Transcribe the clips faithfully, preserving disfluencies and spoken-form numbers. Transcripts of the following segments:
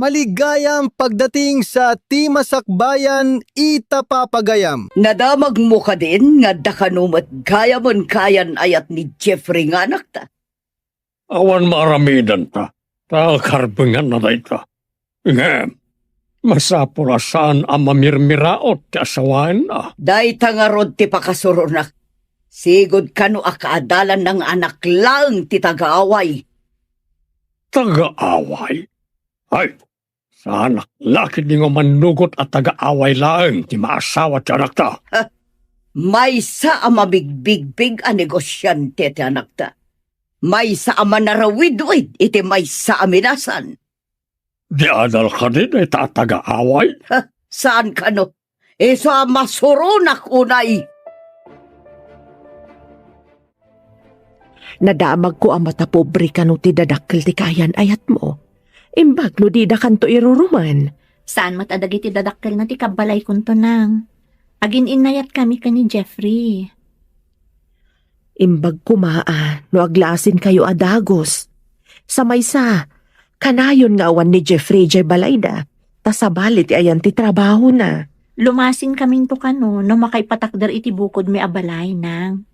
Maligayam pagdating sa ti masakbayan ita papagayam. Nadamagmo kadin nga adda kano met gayamen kayan-ayat ni Jeffrey nga anakta? Awan maaramidenta, ta karbenganna dayta. Ngem, masapul a saan a mamirmiraot ti asawaenna. Dayta ngarud ti pakasuronak. Sigud kano a kaadalanna nga anak laeng ti tagaaway. Tagaaway? Ay, saanak la ketdi nga umannugot a tagaaway laeng ti maasawa ti anakta. Ha? Maysa a mabigbigbig a negosiante ti anakta. Maysa a manarawidwid iti maysa a minasan. Di adal kadi dayta a tagaaway? Ha, saan kano? Isu a masuronak unay. Nadamagko a matapobre kano ti dadakkel ti kayan-ayatmo. Imbag no didakanto iruruman. Saan met a dagiti dadakkelna ti kabbalaykonto, nang. Agin-innayatkami ken ni Jeffrey. Imbag koma a no aglasinkayo a dagus. Sa maysa, kanayon nga awan ni Jeffrey idiay balayda, ta sabali ti ayan ti trabahona. Lumasinkaminto kano no makaipatakder iti bukodmi a balay, nang.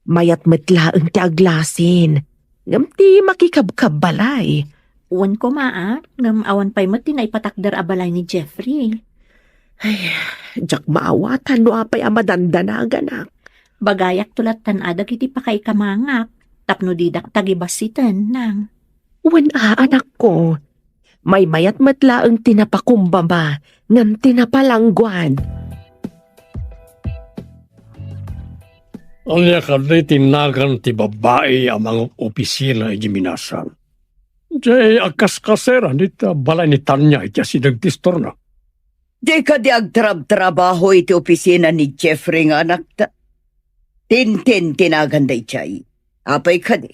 Mayat met laeng ti aglasin, ngem ti makikabkabbalay. Wen koma a, ngem awan pay met ti naipatakder a balay ni Jeffrey. Ay, diak maawatan no apay a madandanaganak. Bagayakto lattan a dagiti pakaikamangak tapno didak tagibassiten, nang. Wen a, anakko, maymayat met laeng ti napakumbaba ngem ti napalangguad. Ania kadi ti nagan ti babbai a mangopisina iti minasan? Diay agkaskaseran iti balay ni Tanya iti asideg ti istorna. Di kadi agtrabtrabaho iti opisina ni Jeffrey nga anakta? Tintin ti nagan daydiay. Apay kadi?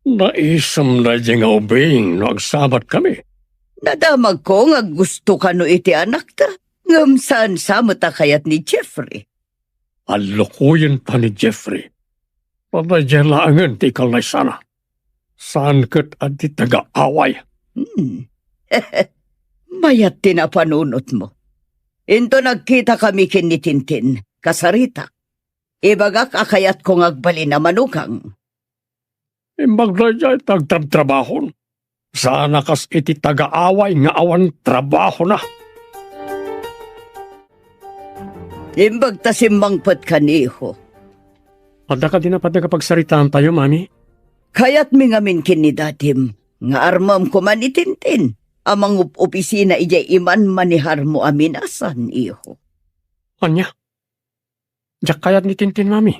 Naisem daydiay nga ubing no agsabatkami. Nadamagko nga aggusto kano iti anakta, ngem saan sa met a kayat ni Jeffrey. Allukoyenta ni Jeffrey. Daydiay laengen ti ikallaysana. Saan ket a ti tagaaway. Hmm. Mayat ti napanunotmo. Inton agkitakami ken ni Tintin, kasaritak. Ibagak a kayatko nga agbalin a manugang. Imbag daydiay ti agtrabtrabahon. Saan a kas iti tagaaway nga awan trabahona. Imbag ta simmangpetka, iho. Adda kadi napateg a pagsaritaantayo, Mami? Kayatmi ngamin ken ni Dadim nga armem koma ni Tintin a mangup-opisina idiay iman-maneharmo a minasan, iho. Ania? Diak kayat ni Tintin, Mami.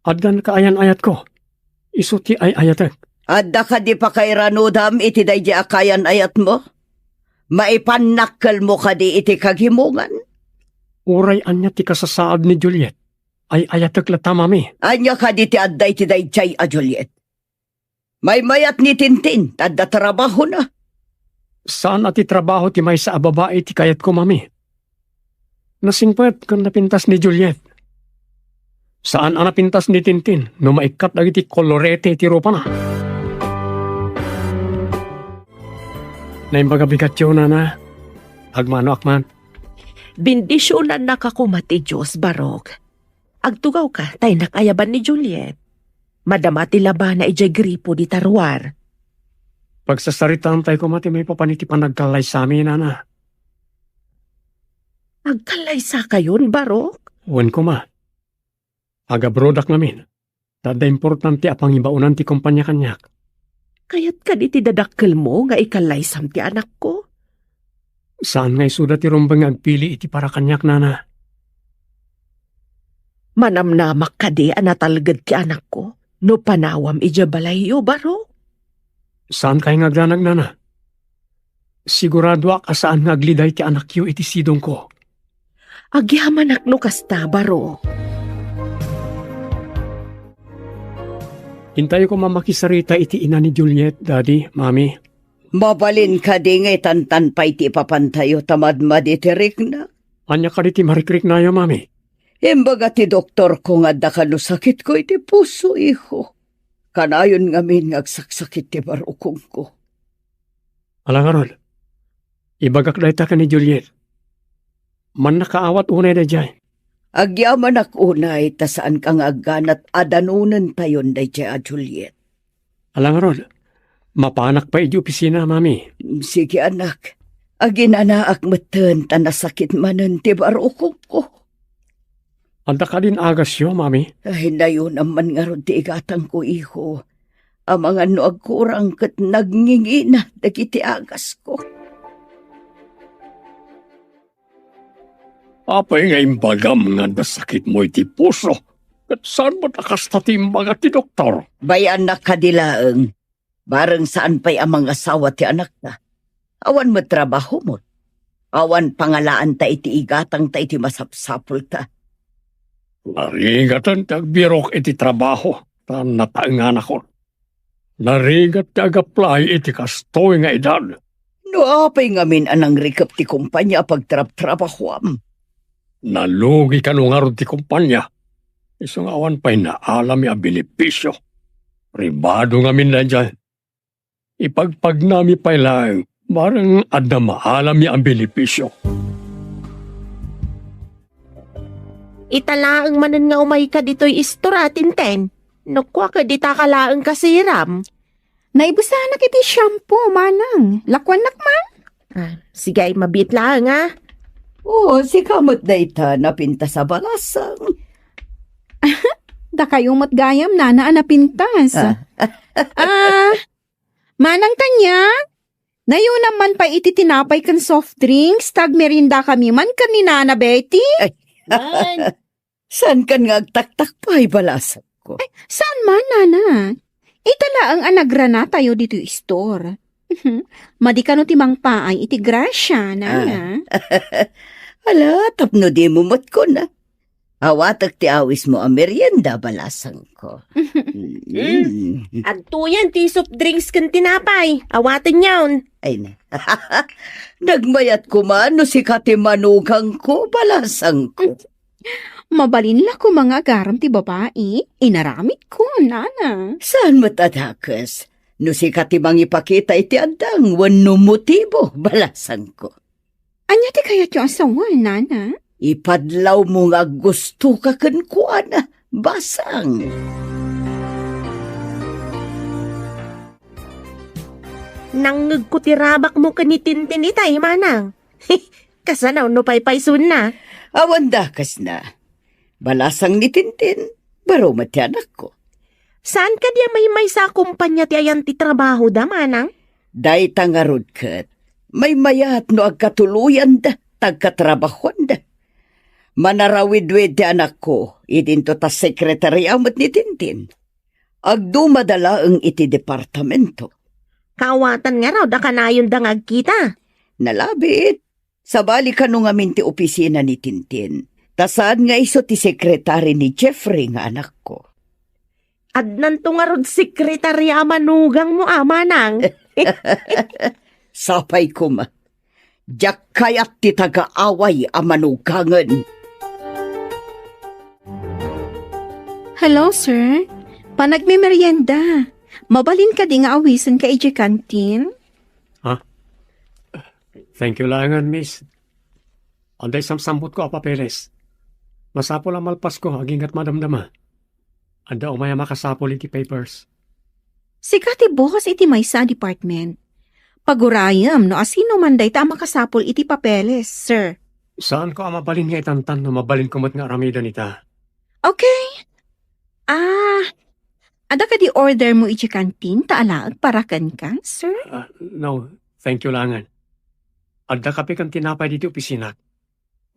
Addan kaayan-ayatko. Isu ti ay-ayatek. Adda kadi pakairanudam iti daydiay a kaayan-ayatmo? Maipannakkelmo kadi iti kagimongan? Uray ania ti kasasaad ni Juliet, ay-ayatek latta, Mami. Ania kadi ti adda iti daydiay a Juliet? Maymayat ni Tintin ta adda trabahona. Saan a ti trabaho ti maysa a babai ti kayatko, Mami. Nasingpet ken napintas ni Juliet. Saan a napintas ni Tintin no maikkat dagiti kolorete ti rupana. Naimbag a bigatyo, Nana. Agmanoak man. Bendisionannaka koma ti Dios, Barok. Agtugawka ta innak ayaban ni Juliet. Madama ti labana idiay gripo dita ruar. Pagsasaritaantay koma ti maipapan iti panagkallaysami, Nana. Agkallaysakayon, Barok? Wen koma. Agabrodak ngamin. Ta adda importante a pangibaonan ti kompania kaniak. Kayat kadi ti dadakkelmo nga ikallaysam ti anakko? Saan nga isuda ti rumbeng nga agpili iti para kaniak, Nana. Manamnamak kadi a natalged ti anakko no panawam idiay balayyo, Barok? Saan kay nga agdanag, Nana? Siguradoak a saan nga agliday ti anakyo iti sidongko. Agyamanak no kasta, Barok. Intayo koma makisarita iti ina ni Juliet, Daddy, Mami. Mabalin kadi nga itantan pay ti ipapantayo ta madmadi ti rikna? Ania kadi ti marikriknayo, Mami? Imbaga ti doktorko nga adda kano sakitko iti puso, iho. Kanayon ngamin nga agsaksakit ti barukongko. Ala ngarud, ibagak dayta ken ni Juliet. Mannakaawat unay daydiay. Agyamanak unay ta saanka nga agganat a danonentayon daydiay a Juliet. Ala ngarud, mapanak pay idiay opisina, Mami. Sige, anak. Aginanaak metten ta nasakit manen ti barukongko. Adda kadin agasyo, Mami? Ay, nayunam man ngarud ti igatangko, iho. Amangan no agkurang ket nagngingina dagiti agasko. Apay nga imbagam nga adda sakitmo iti puso, ket saan met a kasta ti imbaga ti doktor? Bayannak kadi laeng. Bareng saan pay a mangasawa ti anakta. Awan met trabahomon. Awan pangalaanta iti igatangta iti masapsapulta. Narigaten ti agbirok iti trabaho, ta nataenganakon. Narigat ti agaplay iti kastoy nga edad. No apay ngamin a nangrikep ti kumpanya a pagtrabtrabahoam? Nalugi kano ngarud ti kumpanya? Isu nga awan pay naalami a benepisio. Pribado ngamin daydiay. Ipagpagnami pay laeng, bareng adda maalami a benepisio. Ita laeng manen nga umayka ditoy istora, Tintin. No kua ket dita ka laeng kasiram. Naibusanak iti shampoo, manang. Lakuannak man? Ah, sige, ay mabiit laeng, ah. Oo, sika met dayta napintas a balasang. Dakayo met gayam, nana, a napintas. Ah. Ah, Manang Tanya, nayunam man pay iti tinapay ken soft drinks, ta agmeriendakami man ken ni Nana Betty. Ay. Man. Saan kan nga agtaktak pay, balasangko? Ay, saan man, nana? Ita laeng a nagranatayo ditoy istor. Madi kano ti mangpaay iti grasya, nana. Ah. Ala, tapno dimo met kuna. Awatek ti awismo a merienda, balasangko. Mm. Agtoyan ti soft drinks ken tinapay. Awatenyon. Ay na. Nagmayat koma no sika ti manugangko, balasangko. Mabalin la koma nga agaram ti babai, inaramidko, nana. Saan met a dakes? No sika ti mangipakita iti addang wenno motibo, balasangko. Ania ti kayatyo a sawen, nana? Ipadlawmo nga aggustoka kenkuana, basang. Nangngegko ti rabakmo ken ni Tintin itay, manang. Kasano no paypaysuenna? Awan dakesna. Balasang ni Tintin, baro met ti anakko. Saan kadi a maymaysa a kumpanya ti ayan ti trabahoda, manang? Dayta ngarud ket maymayat no agkatuloyanda ta agkatrabahoanda. Manarawidwid ti anakko, idinto ta sekretaria met ni Tintin. Agdumada laeng iti departamento. Kaawatan ngarud a kanayonda nga agkita? Nalabit. Sabali kano ngamin ti opisina ni Tintin, ta saan nga isu ti sekretari ni Jeffrey nga anakko. Addanto ngarud sekretari a manugangmo, a, manang? Sapay koma. Diak kayat ti taga-away a manugangen. Hello, sir. Panagmemerienda. Mabalin kadi nga awisenka idiay kantin? Ha? Thank you laengen, miss. Adda samsambutko a papeles. Masapul a malpasko aginggat madamdama. Adda umay a makasapul iti papers. Sika ti boss iti maysa a department. Pagurayem no asino man dayta a makasapul iti papeles, sir. Saanko a mabalin nga itantan no mabalinko met nga aramiden ita. Okay. Ah, adda kadi ordermo iti kantin ta alaek para kenka, sir? Ah, no, thank you laengen. Adda kape ken tinapay ditoy opisinak.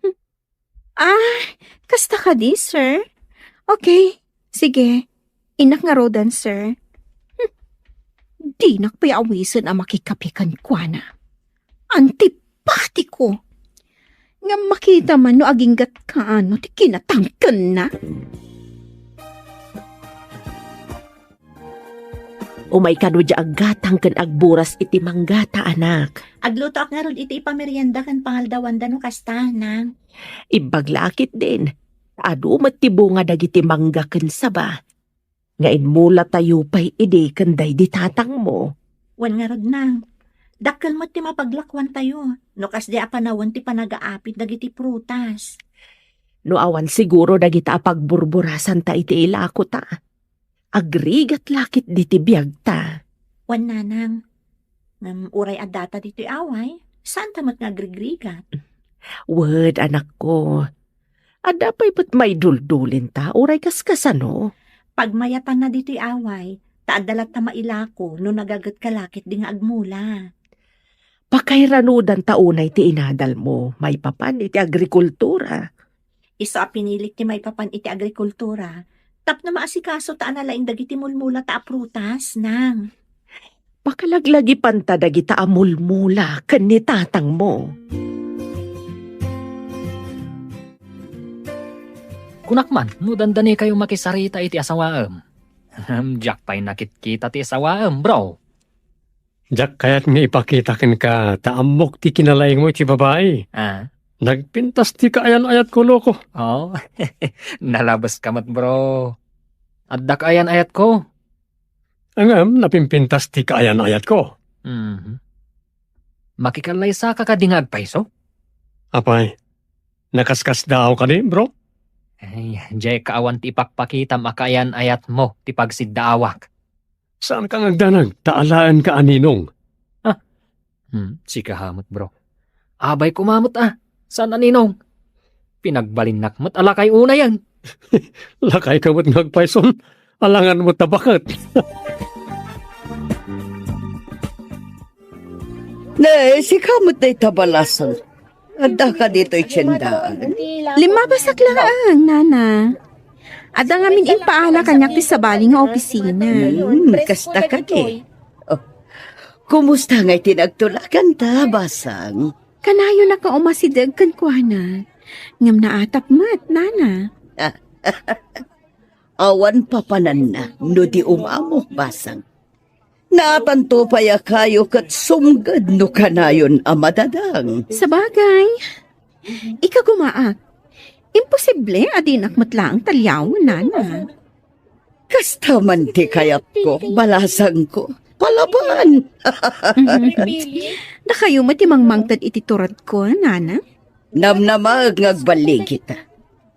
Hmm. Ah, kasta kadi, sir? Okay, sige. Innak ngaruden, sir. Hmm. Dinak pay awisen a makikape kenkuana. Antipatiko! Ngem makita man no aginggatka no ti kinatangkenna. Umay kano diay aggatang ken agburas iti manggata, anak. Aglutoak ngarud iti ipamerienda ken pangaldawanda no kasta, nang. Imbag la ketdin, adu met ti bunga dagiti mangga ken saba. Nga immulatayo pay idi ken daydi tatangmo. Wen ngarud, nang. Dakkel met ti mapaglakuantayo no kasdi a panawen ti panagaapit dagiti prutas. No awan siguro dagita a pagburburasanta iti ilakota, agrigat la ketdi ti biagta. Wen, nanang, ngem uray addata ditoy away, saanta met nga agrigrigat. Wen, anakko. Adda pay met maiduldulinta, uray kaskasano. Pagmayatanna ditoy away, ta adda latta mailako no nagagetka la ketdi nga agmula. Pakairanudanta unay ti inadalmo maipapan iti agrikultura. Isu a pinilik ti maipapan iti agrikultura tapno maasikaso ta ana laeng dagiti mulmulata a prutas, nang. Pakalaglagipanta dagita a mulmula ken ni tatangmo. Kunak man, no dandanikayo makisarita iti asawaem. Ahem, diak pay nakitkita ti asawaem, bro. Diak kayat nga ipakita kenka ta ammok ti kinalaingmo iti babai. Ah? Nagpintas ti kaayan-ayatko, loko. Oh, nalabeska met, bro. Adda kaayan-ayatko. Ngem, napimpintas ti kaayan-ayatko. Mhm. Makikallaysa ka kadi nga agpayso? Apay, nakaskasdaaw kadi, bro? Ay, diay ka awan ti ipakpakitam a kaayan-ayatmo ti pagsiddaawak. Saanka nga agdanag, ta alaenka a ninong. Ah, hmm, sika met, bro. Abay koma met, ah, saan a ninong? Pinagbalinnak met a lakay unayen. Lakayka met nga agpayson, alangan met ta baket. Ne, sika met dayta, Balasang. Addaka ditoy tiendaan? Limmabasak laeng, nana. Adda ngamin impaala kaniak ti sabali nga opisina. Hmm, kasta kadi. Oh, kumusta ngay ti nagtulaganta, Basang? Kanayonak nga umasideg kenkuana. Ngem naatap met, nana. Awan papananna no di umamok, Basang. Naatanto pay a kayo ket sumged no kanayon a madadang. Sabagay, ikagumaak. Imposible a dinak met laeng taliawen, nana. Kasta man ti kayatko, Balasangko. Palaban! Dakayo met ti mangmangted iti turedko, nana? Namnamaek nga agballigita.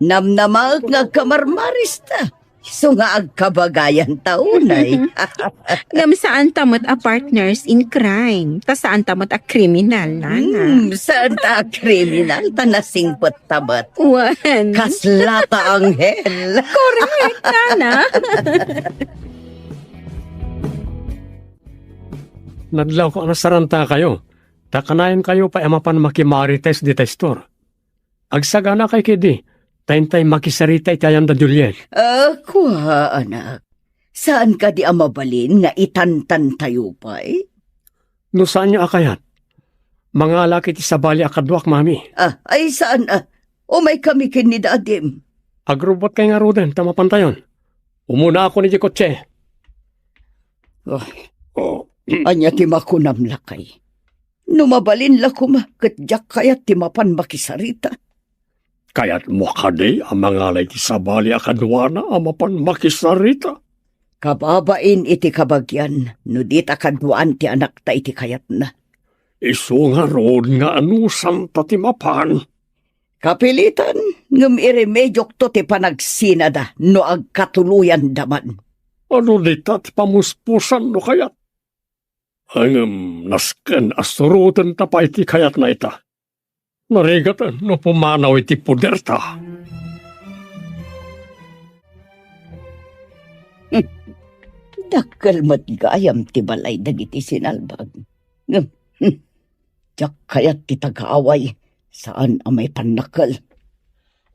Namnamaek nga agkamarmarista. Isu nga agkabagayanta unay. Ngem saanta met a partners in crime. Ta saanta met a kriminal, nana. Hmm, saanta a kriminal, ta nasingpet ta met. Wen. Kaslata anghel. Correct, nana. Nadlawko a nasarantakayo. Ta kanayonkayo pay a mapan makimarites dita store. Agsaganakay ketdi, ta intay makisarita iti ayanda Juliet. Ah, kua, anak. Saan kadi a mabalin nga itantantayo pay? No saanyo a kayat, mangalak iti sabali a kaduak, mami. Ah, ay saan a. Umay kami ken ni dadim. Agrubotkay ngaruden ta mapantayon. Umuna ako ni kotse. Oh. Oh. Ania ti makunam, lakay? No mabalin la koma, ket diak kayat ti mapan makisarita. Kayatmo kadi a mangala iti sabali a kaduana a mapan makisarita? Kababain iti kabagian no dita kaduaan ti anakta iti kayatna. Isu ngarud nga anusanta ti mapan. Kapilitan, ngem iremediokto ti panagsinada no agkatuloyanda man. Adu dita ti pamuspusan no kayat? Ngem nasken a surotenta pay ti kayatna ita. Narigaten no pumanaw iti poderta. Dakkel met gayam ti balay dagiti sinalbag. Ngem, hmm, diak kayat ti taga-away, saan a maipannakkel.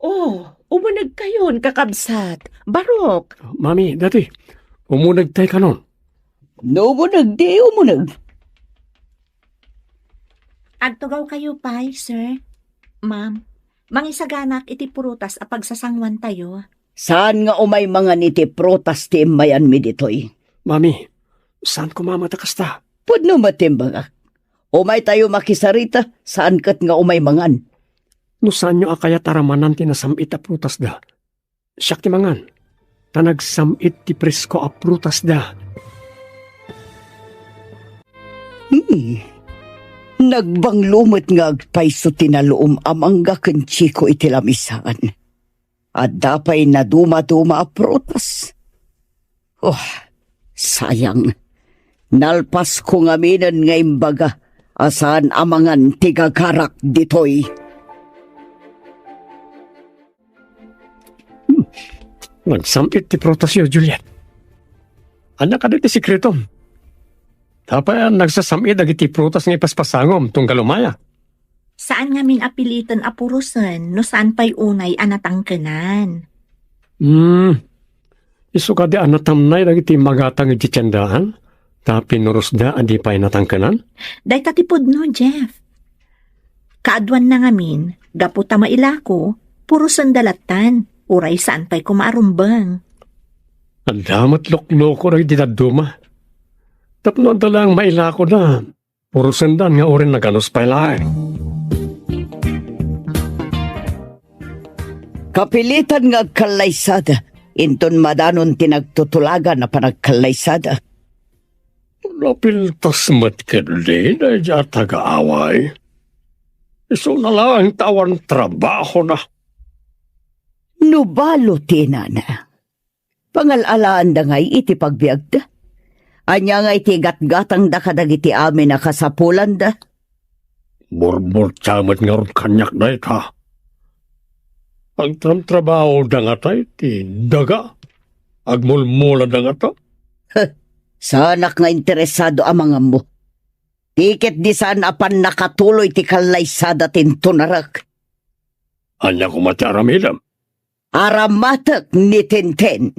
Oh, umunegkayon, kakabsat. Barok. Mami, Daddy, umunegtay kanon. No umuneg, di umuneg. Agtugawkayo pay, sir, ma'am. Mangisaganak iti prutas a pagsasanguantayo. Saan nga umay mangan iti prutas ti immayanmi ditoy? Mami, saan koma met a kasta? Pudno met ti imbagak. Umaytayo makisarita, saan ket nga umay mangan. No saanyo a kayat a ramanan ti nasam-it a prutasda, siak ti mangan, ta nagsam-it ti presko a prutasda. Hmm. Nagbanglo met nga agpayso ti naluom a mangga ken chiko iti lamisaan. Adda pay nadumaduma a prutas. Oh, sayang. Nalpasko ngaminen nga imbaga a saan a mangan ti gagarak ditoy. Hmm. Nagsam-it ti prutasyo, Juliet. Ania kadi ti sekretom? Apay a nagsasam-it dagiti prutas nga ipaspasangom tunggal umaya? Saan ngamin a piliten a purosen no saan pay unay a natangkenan. Hmm. Isu kadi a natamnay dagiti magatang iti tiendaan, ta pinurosda a di pay natangkenan? Dayta ti pudno, Jeff. Kaaduanna ngamin, gapu ta mailako, purosenda lattan, uray saan pay koma a rumbeng. Adda met lukloko dagiti dadduma. Tapno adda laeng mailakoda, purosendan nga uray naganus pay laeng. Kapilitan nga agkallaysada, inton madanon ti nagtutulagan a panagkallaysada. Napintas met ketdi daydiay a tagaaway. Isuna laeng ta awan trabahona. No balo ti inana, pangal-alaanda ngay iti pagbiagda? Ania ngay ti gatgatangda kadagiti amin a kasapulanda? Murmurtia met ngarud kaniak dayta. Agtramtrabahoda ngata iti daga? Agmulmulada ngata? Heh, saanak nga interesado a mangammo. Ti ketdi saan a pannakatuloy ti kallaysada ti intunarek. Ania koma ti aramidem? Aramatek ni Tintin.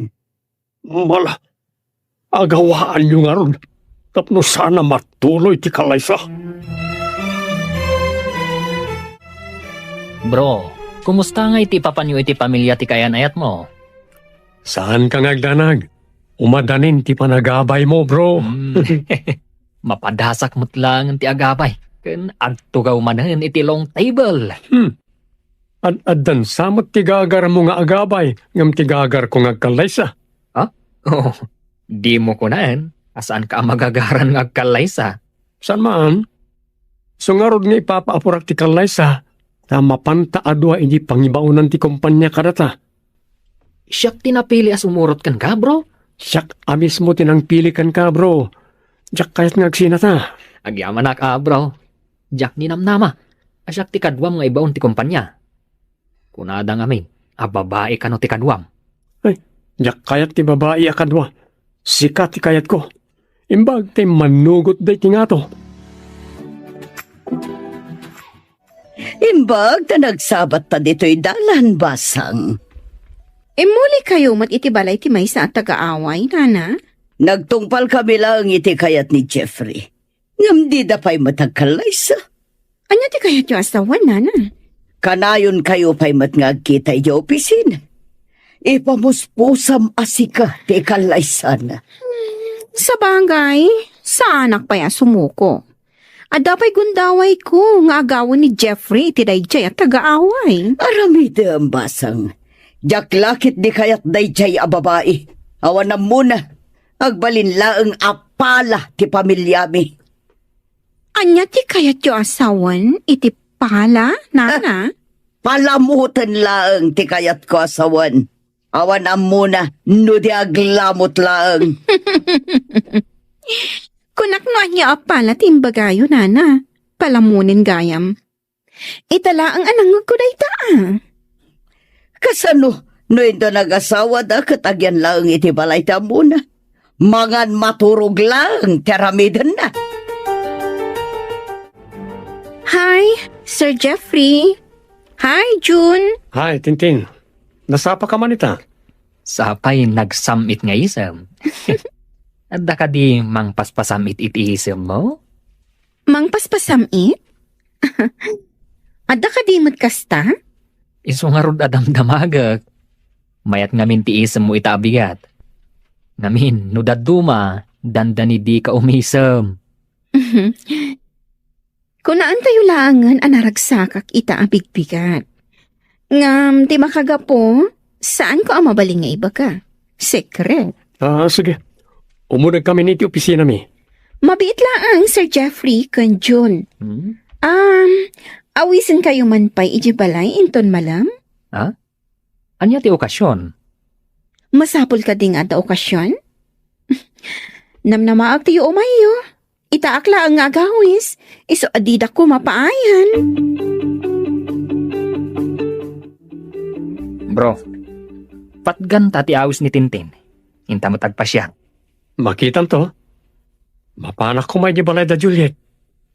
Mala, agawaanyo ngarud tapno saan a matuloy ti kallaysa. Bro, kumusta ngay ti ipapanyo iti pamilya ti kaayan-ayatmo? Saanka nga agdanag. Umadanin ti panagabaymo, bro. Hmm. Mapadasak met laeng ti agabay ken agtugaw manen iti long table. Hmm. Ad-addan sa met ti gagarmo nga agabay ngem ti gagarko nga agkallaysa. Ha? Oh, dimo kunaen a saanka a magagaran nga agkallaysa. Saan man? Isu ngarud nga ipapaapurak ti kallaysa, ta mapanta a dua idi pangibaonan ti kompania kadata. Siak ti napili a sumurot kenka, bro. Siak a mismo ti nangpili kenka, bro. Diak kayat nga agsinata. Agyamanak a, bro. Diak ninamnama a siak ti kaduam nga ibaon ti kompania. Kunada ngamin a babai kano ti kaduam. Ay, diak kayat ti babai a kadua. Sika ti kayatko. Imbag ta immanugot daytoy ngato. Imbag ta nagsabatta ditoy dalan, Basang. Immuli kayo met iti balay ti maysa a tagaaway, Nana? Nagtungpal kami laeng iti kayat ni Jeffrey. Ngem dida pay met agkallaysa. Ania ti kayatyo a sawen, Nana? Kanayon kayo pay met nga agkita idiay opisina. Ipamuspusam a sika ti ikallaysana. Sabagay, saanak pay a sumuko. Adda pay gundawayko nga agawen ni Jeffrey iti daydiay a tagaaway. Aramidem, Basang. Diak la ketdi kayat daydiay a babai. Awan ammona, agbalin laeng a pala ti pamiliami. Ania ti kayatyo a sawen iti pala, Nana? Ah, palamoten laeng ti kayatko a sawen. Awan ammona no di aglamot laeng. Kunak no ania a pala ti imbagayo, Nana. Palamonen gayam. Ita laeng a nangngegko dayta, a. Kasano no inton agasawada ket agyan laeng iti balay ti ammona? Mangan maturog laeng ti aramidenna. Hi, Sir Jeffrey. Hi, June. Hi, Tintin. Nasapa ka man ita? Sapay nagsam-it nga isem. Adda kadi mangpaspasam-it iti isemmo? Mangpaspasam-it? Adda kadi met kasta? Isu ngarud a damdamagek. Mayat ngamin ti isemmo ita a bigat. Ngamin, no dadduma, dandani dika umisem. Kunaentayo laengen a naragsakak ita a bigbigat. Ngem ti makagapu, saanko a mabalin nga ibaga. Sekret. Ah, sige. Umuna kami iti opisinami. Mabiit laeng, Sir Jeffrey ken June. Hmm? Um, awisenkayo man pay idiay balay inton malem? Ha? Ania ti okasion? Masapul kadi nga adda okasion? Namnamaak ti yuumayyo. Itaak laeng nga agawis, isu a didakon mapaayan. Bro, patganta ti awis ni Tintin. Inta met agpasiar. Makitanto. Mapanak koma idiay balayda, Juliet.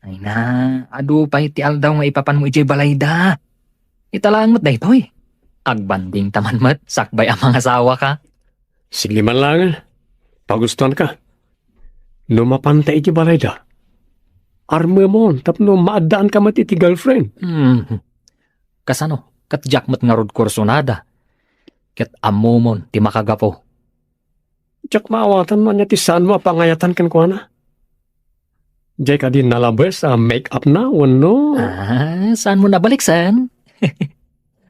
Ay na, adu pay ti aldaw nga ipapanmo idiay balayda. Ita laeng met daytoy. Agbandingta man met sakbay a mangasawaka. Sige man laengen. Pagustuanka. No mapanta idiay balayda, armemon tapno maaddaanka met iti girlfriend. Hmm. Kasano? Ket diak met ngarud kursunada. Ket ammomon ti makagapu. Diak maawatan no ania ti saanmo a pangayatan kenkuana. Diay kadi nalabes a make-up na wenno? Ah, saanmo nabaliksan?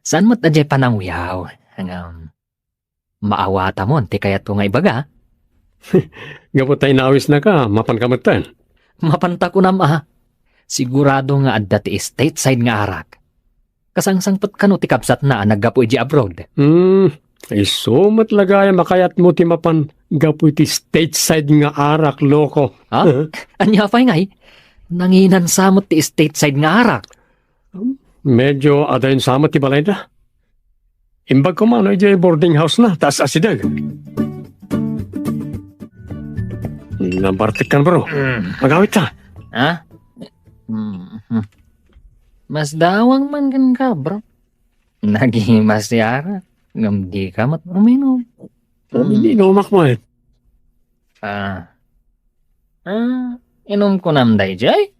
Saan met a diay panangwiaw? Ngem, maawatamon ti kayatko nga ibaga. Gapu ta inawisnaka, mapanka metten. Mapanta kunam a. Sigurado nga adda ti stateside nga arak. Kasangsangpet kano ti kabsatna a naggapu idiay abroad? Hmm, isu met la gayam a kayatmo ti mapan gapu iti stateside nga arak, loko. Ha? Ania pay ngay? Nanginansa met ti stateside nga arak. Medyo adayon sa met ti balayda. Imbag koma no idiay boarding house-na, ta as-asideg. Nabartekkan, bro. Mm. Agawidta. Ha? Mm. Masdawang man kenka, bro. Nagimas ti arak, ngem dika met uminom. Iniinumak met. Ah. Ah, inumko nam daydiay?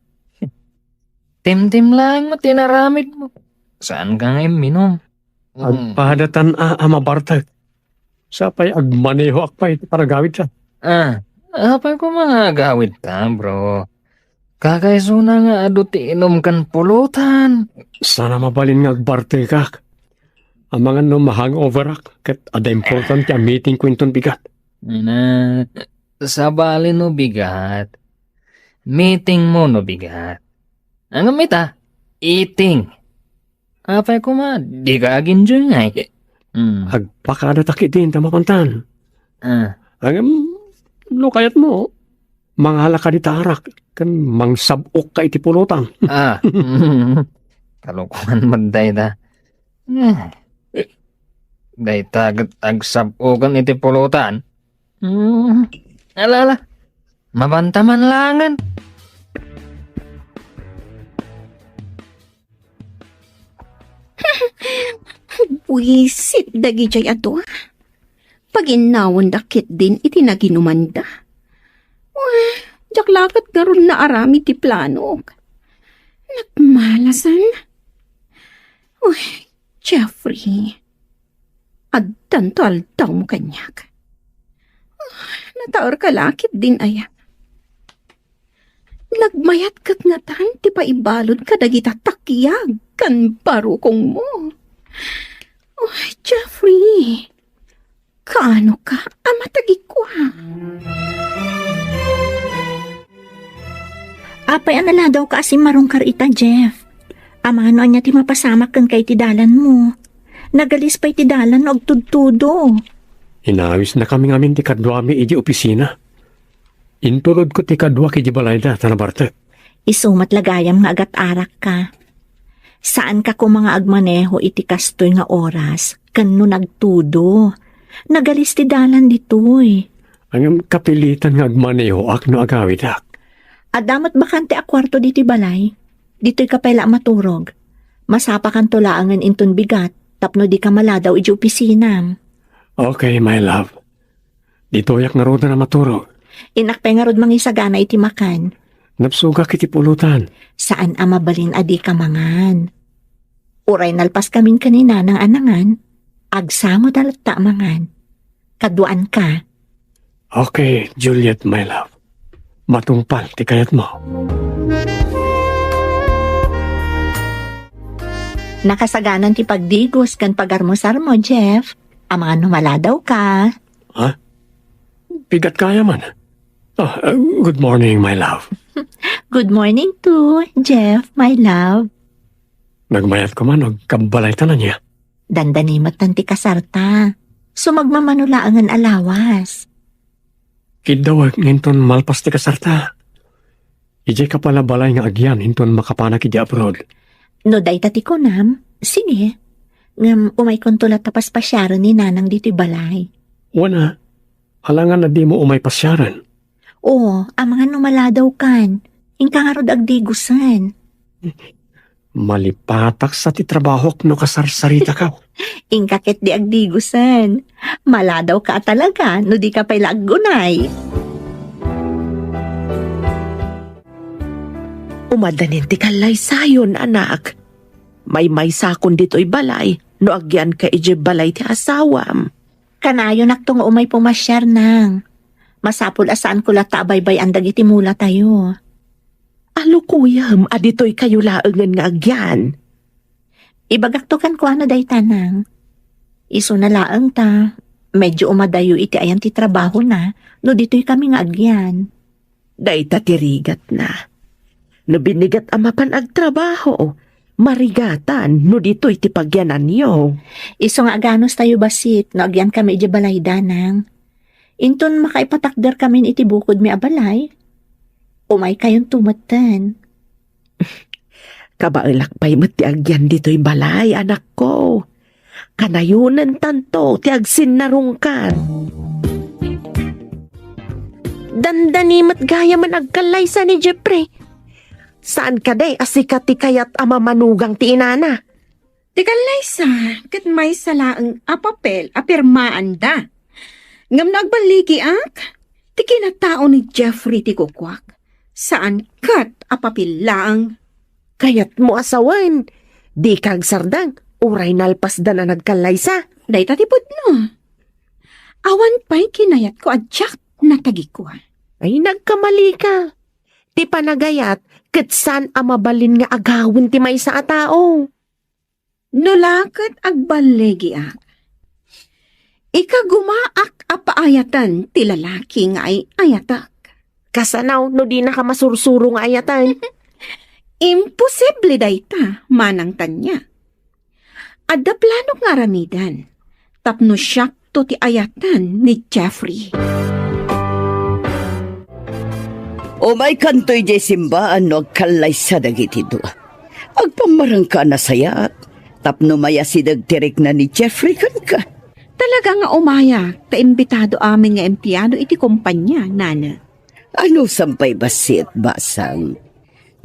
Timtim laeng met ti inaramidmo. Saanka nga imminom? Mm. Agpadatan a, a mabartek. Sapay agmanehoak pay iti panagawidta. Ah, apay koma nga agawidta, bro? Kakaisuna nga adu ti inum ken pulutan. Saan a mabalin nga agbartekak. Amangan no ma-hangoverak, ket adda importante a meetingko inton bigat. Ina, sabali no bigat. Meetingmo no bigat. Ngem ita, eating. Apay koma, dika ag-enjoy ngay. Hmm. Agpakadatak idin ta mapantan. Ah. Ngem, no kayatmo, mangalaka dita arak, ken mangsab-okka iti pulutan. Ah. Kalokoan met dayta. Eh. Dayta ket agsab-okan iti pulutan. Hmm. Ala, ala. Mabanta man laengen. Buisit dagidiay a dua. Paginnawenda ketdin iti naginumanda. Uy, diak la ket ngarud naaramid ti planok. Nagmalasan. Uy, Jeffrey, addanto aldawmo kaniak. Ah, nataerka la ketdin aya. Nagmayat ket ngatan ti paibalud kadagita takiag ken barukongmo. Oh, Jeffrey, kaano ka a matagikua? Apay a naladawka a simmarungkar ita, Jeff? Amano ania ti mapasamak kenka iti dalanmo? Nagalis pay ti dalan no agtudtudo. Inawisnakami ngamin ti kaduami iti opisina. Inturodko ti kaduak iti balayda ta nabartek. Isu met la gayam nga agat-arakka. Saanka koma nga agmaneho iti kastoy nga oras ken no nagtudo. Nagalis ti dalan ditoy. Ngem kapilitan nga agmanehoak no agawidak. Adda met bakante a kuarto ditoy balay. Ditoyka pay la a maturog. Masapakanto laengen inton bigat tapno dika maladaw iti opisinam. Okay, my love. Ditoyak ngaruden a maturog. Innak pay ngarud mangisagana iti makan. Nabsogak iti pulutan. Saan a mabalin a dika mangan. Uray nalpaskamin ken ni Nanang a nangan, agsangod a latta a mangan. Kaduaanka. Okay, Juliet, my love. Matungpal ti kayatmo. Nakasaganan ti pagdigos ken pagarmusarmo, Jeff. Amangan no maladawka. Ha? Bigat kaya man. Ah, uh, good morning, my love. Good morning too, Jeff, my love. Nagmayat ko man, agkabbalayta ania. Dandani met ti kasarta. Sumagmamano laengen a lawas. Kiddawek nga inton malpas ti kasarta. Idiay ka pala balay nga agyan inton makapanak idiay abroad. No dayta ti kunam, sige. Ngem umaykonto latta paspasiaren ni Nanang ditoy balay. Wen a, alangan a dimo umay pasiaren. Oo, amangan no maladawkan. Inka ngarud agdigusen. Malipatak sa ti trabahok no kasarsaritaka. Inka ketdi agdigusen. Maladawka a talaga no dika pay la aggunay. Umadanin ti kallaysayon, anak. Maymaysakon ditoy balay no agyanka idiay balay ti asawam. Kanayonakto nga umay pumasiar, Nang. Masapul a saanko latta a baybay-an dagiti mulatayo. Alukuyem a ditoykayo laengen nga agyan. Ibagakto kenkuana dayta, Nang. Isuna laeng ta, medyo umadayo iti ayan ti trabahona no ditoykami nga agyan. Dayta ti rigatna. No binigat a mapan agtrabaho, marigatan no ditoy ti pagyananyo. Isu nga aganustayo bassit no agyankami idiay balayda, Nang. Inton makaipatakderkamin iti bukodmi a balay, umaykayonto metten. Kabaelak pay met ti agyan ditoy balay, anakko. Kanayonentanto ti agsinnarungkan. Dandani met gayamen agkallaysa ni Jeffrey. Saan kadi a sika ti kayat a mamanugang ti inana? Ti kallaysa ket maysa laeng a papel a pirmaanda. Ngem no agballigiak, ti kinatao ni Jeffrey ti kukuak, saan ket a papel laeng. Kayatmo a sawen, dika agsardeng, uray nalpasdan a nagkallaysa. Dayta ti pudno. Awan pay kinayatko a diak natagikua. Ay, nagkamalika. Ti panagayat ket saan a mabalin nga agawen ti maysa a tao. No la ket agballigiak, ikagumaak a paayaten ti lalaki nga ay-ayatek. Kasano no dinaka masursuro nga ayaten? Imposible dayta, Manang Tanya. Adda planok nga aramiden tapno siakto ti ayaten ni Jeffrey. Umaykanto idiay simbaan no agkallaysa dagiti dua. Agpammarengka a nasayaat tapno mayasideg ti rikna ni Jeffrey kenka. Talaga nga umayak ta imbitado amin nga empleyado iti kompania, Nana. Anusam pay bassit, basang.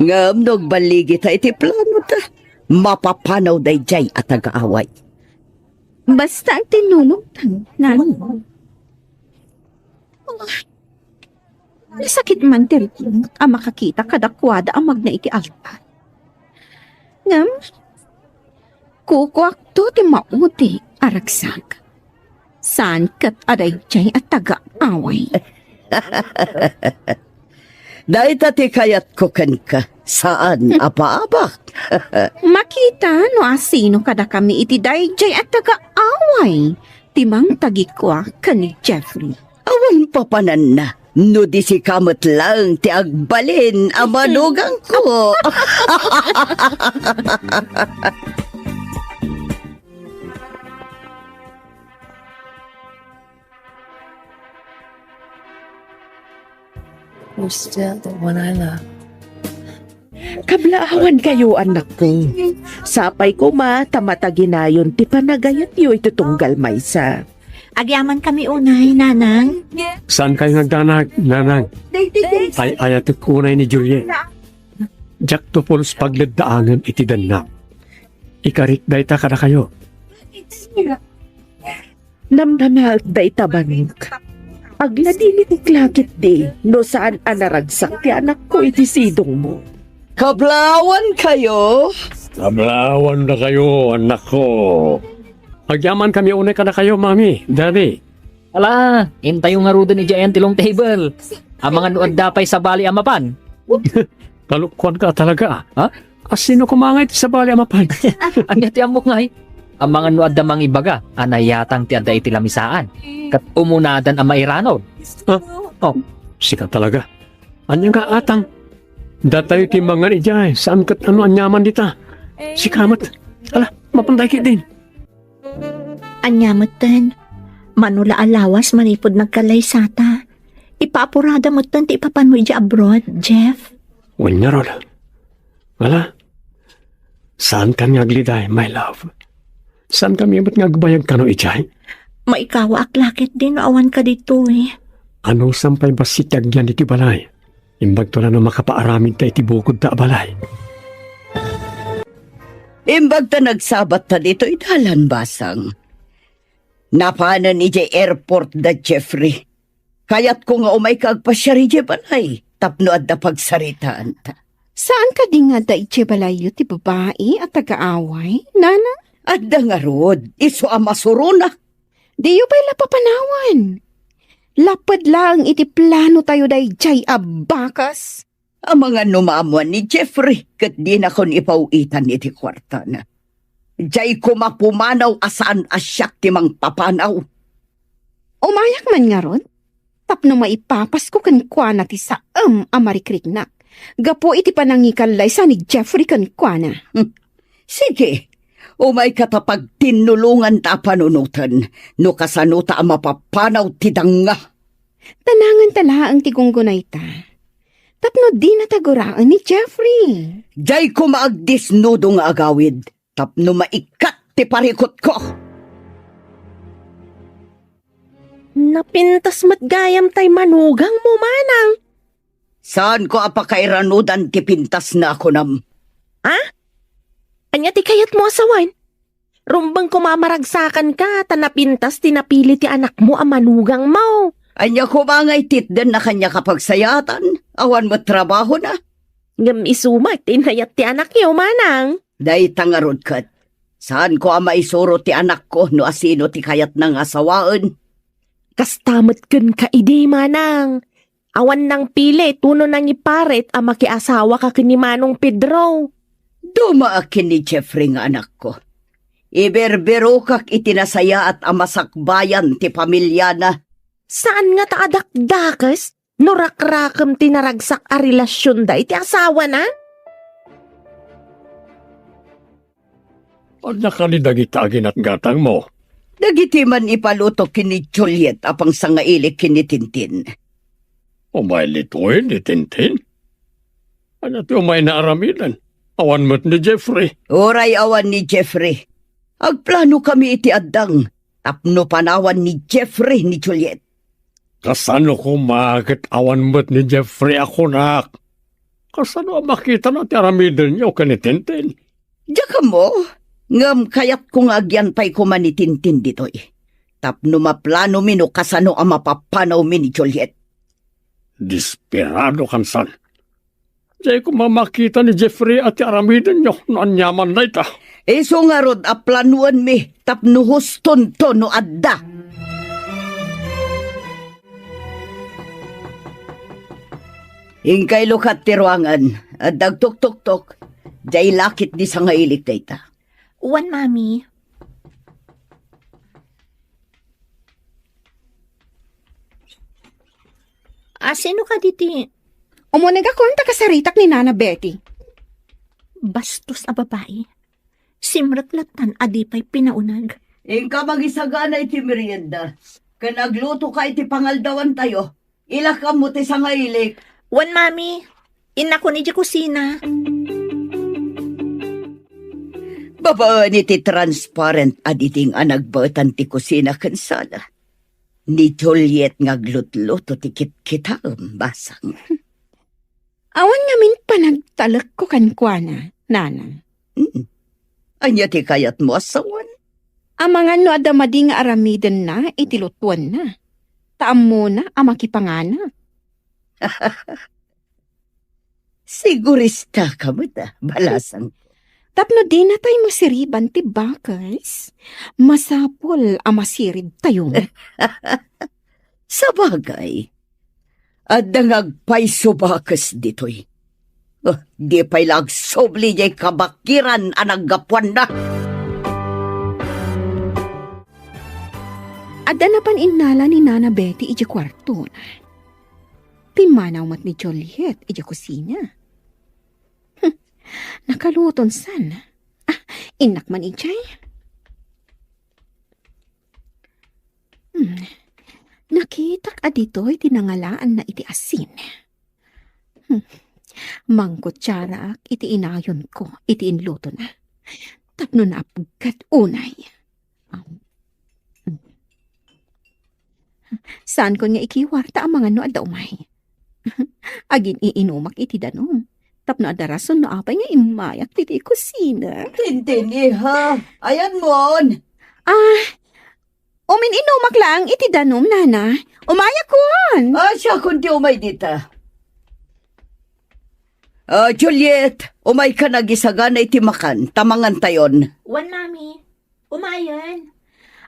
Ngem no agballigita iti planota, mapapanaw daydiay a taga-away. Basta agtinnulongtan, Nana. Ah, nasakit man ti riknak a makakita kadakuada a magna iti altar. Ngem, kukuakto ti maudi a ragsak. Saan ket a daydiay a taga-away. Dayta ti kayatko kenka, saan a paabak. Makita no asino kadakami iti daydiay a taga-away ti mangtagikua ken ni Jeffrey. Awan papananna, no di sika met laeng ti agbalin a manugangko. You're still the one I love. Kablaawankayo, anakko. Sapay koma ta mataginayon ti panagayatyo iti tunggal maysa. Agyamankami unay, Nanang. Saankayo nga agdanag, Nanang? Ay-ayatek unay ni Juliet. Diakto pulos pagleddaangen iti dennak. Ikarik dayta kadakayo. Namnamaek dayta bangik. Agladingit la ketdi no saan a naragsak ti anakko iti sidongmo. Kablaawankayo? Kablaawan dakayo, anakko. Agyamankami unay kadakayo, Mami, Daddy. Ala, intayo ngaruden idiay ayan ti long table. Amangan no adda pay sabali a mapan. Kalokoanka talaga, ah. Ha? Asino koma ngay ti sabali a mapan? Ania ti ammok ngay? Amangan no adda mangibaga a nayatang ti adda iti lamisaan, ket umunadan a mairanod. Ah, oh. Sika talaga. Ania nga atang? Datayo ti mangan idiay, saan ket no aniaman dita. Sika met. Ala, mapantay ketdin. Ania metten? Mano la a lawas manipud nagkallaysata. Ipaapurada metten ti ipapano idiay abroad, Jeff. Wen ngarud. Ala, saankan nga agliday, my love. Saankami met nga agbayag kano idiay? Maikawaak la ketdi no awanka ditoy. Anusam pay bassit ti agyan ditoy balay? Imbagto la no makapaaramidta iti bukodta a balay. Imbagta nagsabatta ditoy dalan, Basang. Napanen idiay airport da Jeffrey. Kayatko nga umayka agpasiar idiay balay tapno adda pagsaritaanta. Saan kadi nga adda idiay balayyo ti babai a tagaaway, Nana? Adda ngarud, isu a masuronak. Diyo pay la papanawan. Laped laeng iti plano tayo daydiay a bakas. Amangan no maammuan ni Jeffrey ket dinakon ipaw-itan iti kuartana. Diay koma pumanaw a saan a siak ti mangpapanaw. Umayak man ngarud, tapno maipapasko kenkuana ti saem a marikriknak gapu iti panangikallaysa ni Jeffrey kenkuana. Hmm. Sige, umayka ta pagtinnulonganta a panunoten no kasanota a mapapanaw ti danga. Tananganta laeng ti gunggunayta. Tapno dinata guraen ni Jeffrey. Diay koma agdisnudo nga agawid tapno maikkat ti parikutko. Napintas met gayam tay manugangmo, manang. Saanko a pakairanudan ti pintasna a kunam. Ha? Ania ti kayatmo a sawen? Rumbeng koma a maragsakanka ta napintas ti napili ti anakmo a manugangmo. Ania koma nga ititdenna kaniak a pagsayaatan? Awan met trabahona. Ngem isu met ti inayat ti anakyo, manang. Dayta ngarud ket, saanko a maisuro ti anakko no asino ti kayatna nga asawaen. Kasta met kenka idi, manang. Awan nangpili tuno nangiparit a makiasawaka ken ni Manong Pedro. Dumaak ken ni Jeffrey nga anakko. Iberbirokak iti nasayaat a masakbayan ti pamiliana. Saan nga ta adakdakes no rakrakem ti naragsak a relasionda iti asawana? Ania kadi dagita a ginatgatangmo? Dagiti man ipaluto ken ni Juliet a pangsangailik ken ni Tintin. Umay ditoy ni Tintin? Ania ti umayna aramiden? Awan met ni Jeffrey. Uray awan ni Jeffrey, agplanokami iti addang tapno panawan ni Jeffrey ni Juliet. Kasano koma ket awan met ni Jeffrey a kunak? Kasano a makitana ti aramidenyo ken ni Tintin? Diak ammo, ngem kayatko nga agyantay koma ni Tintin ditoy tapno maplanomi no kasano a mapapanawmi ni Juliet. Desperado kansan. Diay koma makita ni Jeffrey a ti aramidenyo no aniaman dayta. Isu ngarud a planoenmi tapno hustonto no adda. Inkay lukat ti ruangan, adda agtuktoktok, diay lakit di sangailik dayta. Wen, Mami. Asino kadi ti? Umunegakon ta kasaritak ni Nana Betty. Bastos a babai. Simrek lattan a di pay pinauneg. Inka mangisagana iti merienda, ken aglutoka iti pangaldawantayo. Ilakam mo ti sangailik. Wen, Mami. Innakon idiay kusina. Babaen iti transparent a diding a nagbaetan ti kusina ken sala, ni Juliet nga aglutluto ti kitkitaem, Basang. Awan ngamin panagtalekko kenkuana, Nana. Mm. Ania ti kayatmo a sawen? Amangan no adda madi nga aramidenna iti lutuenna. Ta ammona a makipangana. Siguristaka met, a, balasang. Tapno dinatay masiriban ti bakes, masapul a masiribtayo. Sabagay, adda nga agpayso bakes ditoy. Ah, di pay la agsubli diay kabakiran a naggapuanna. Adda napan innala ni Nana Betty idiay kuartona. Pimmanaw met ni Juliet idiay kusina. Hmm, nakaluton san. Ah, innak man idiay. Hmm, nakitak a ditoy ti nangalaanna iti asin. Hmm, mangkutiaraak iti inayonko iti inlutona. Tapno naapgad unay. Saankon nga ikiwar ta amangan no adda umay. Agin-iinumak iti danum. Tapno adda rason no apay nga immayak ditoy kusina. Tintin, iha. Ayanmon. Ah, umin-inumak laeng iti danum, nana. Umayakon. Ah, siakon ti umay dita. Ah, Juliet, umaykan agisagana iti makan, ta mangantayon. Wen, Mami. Umayen.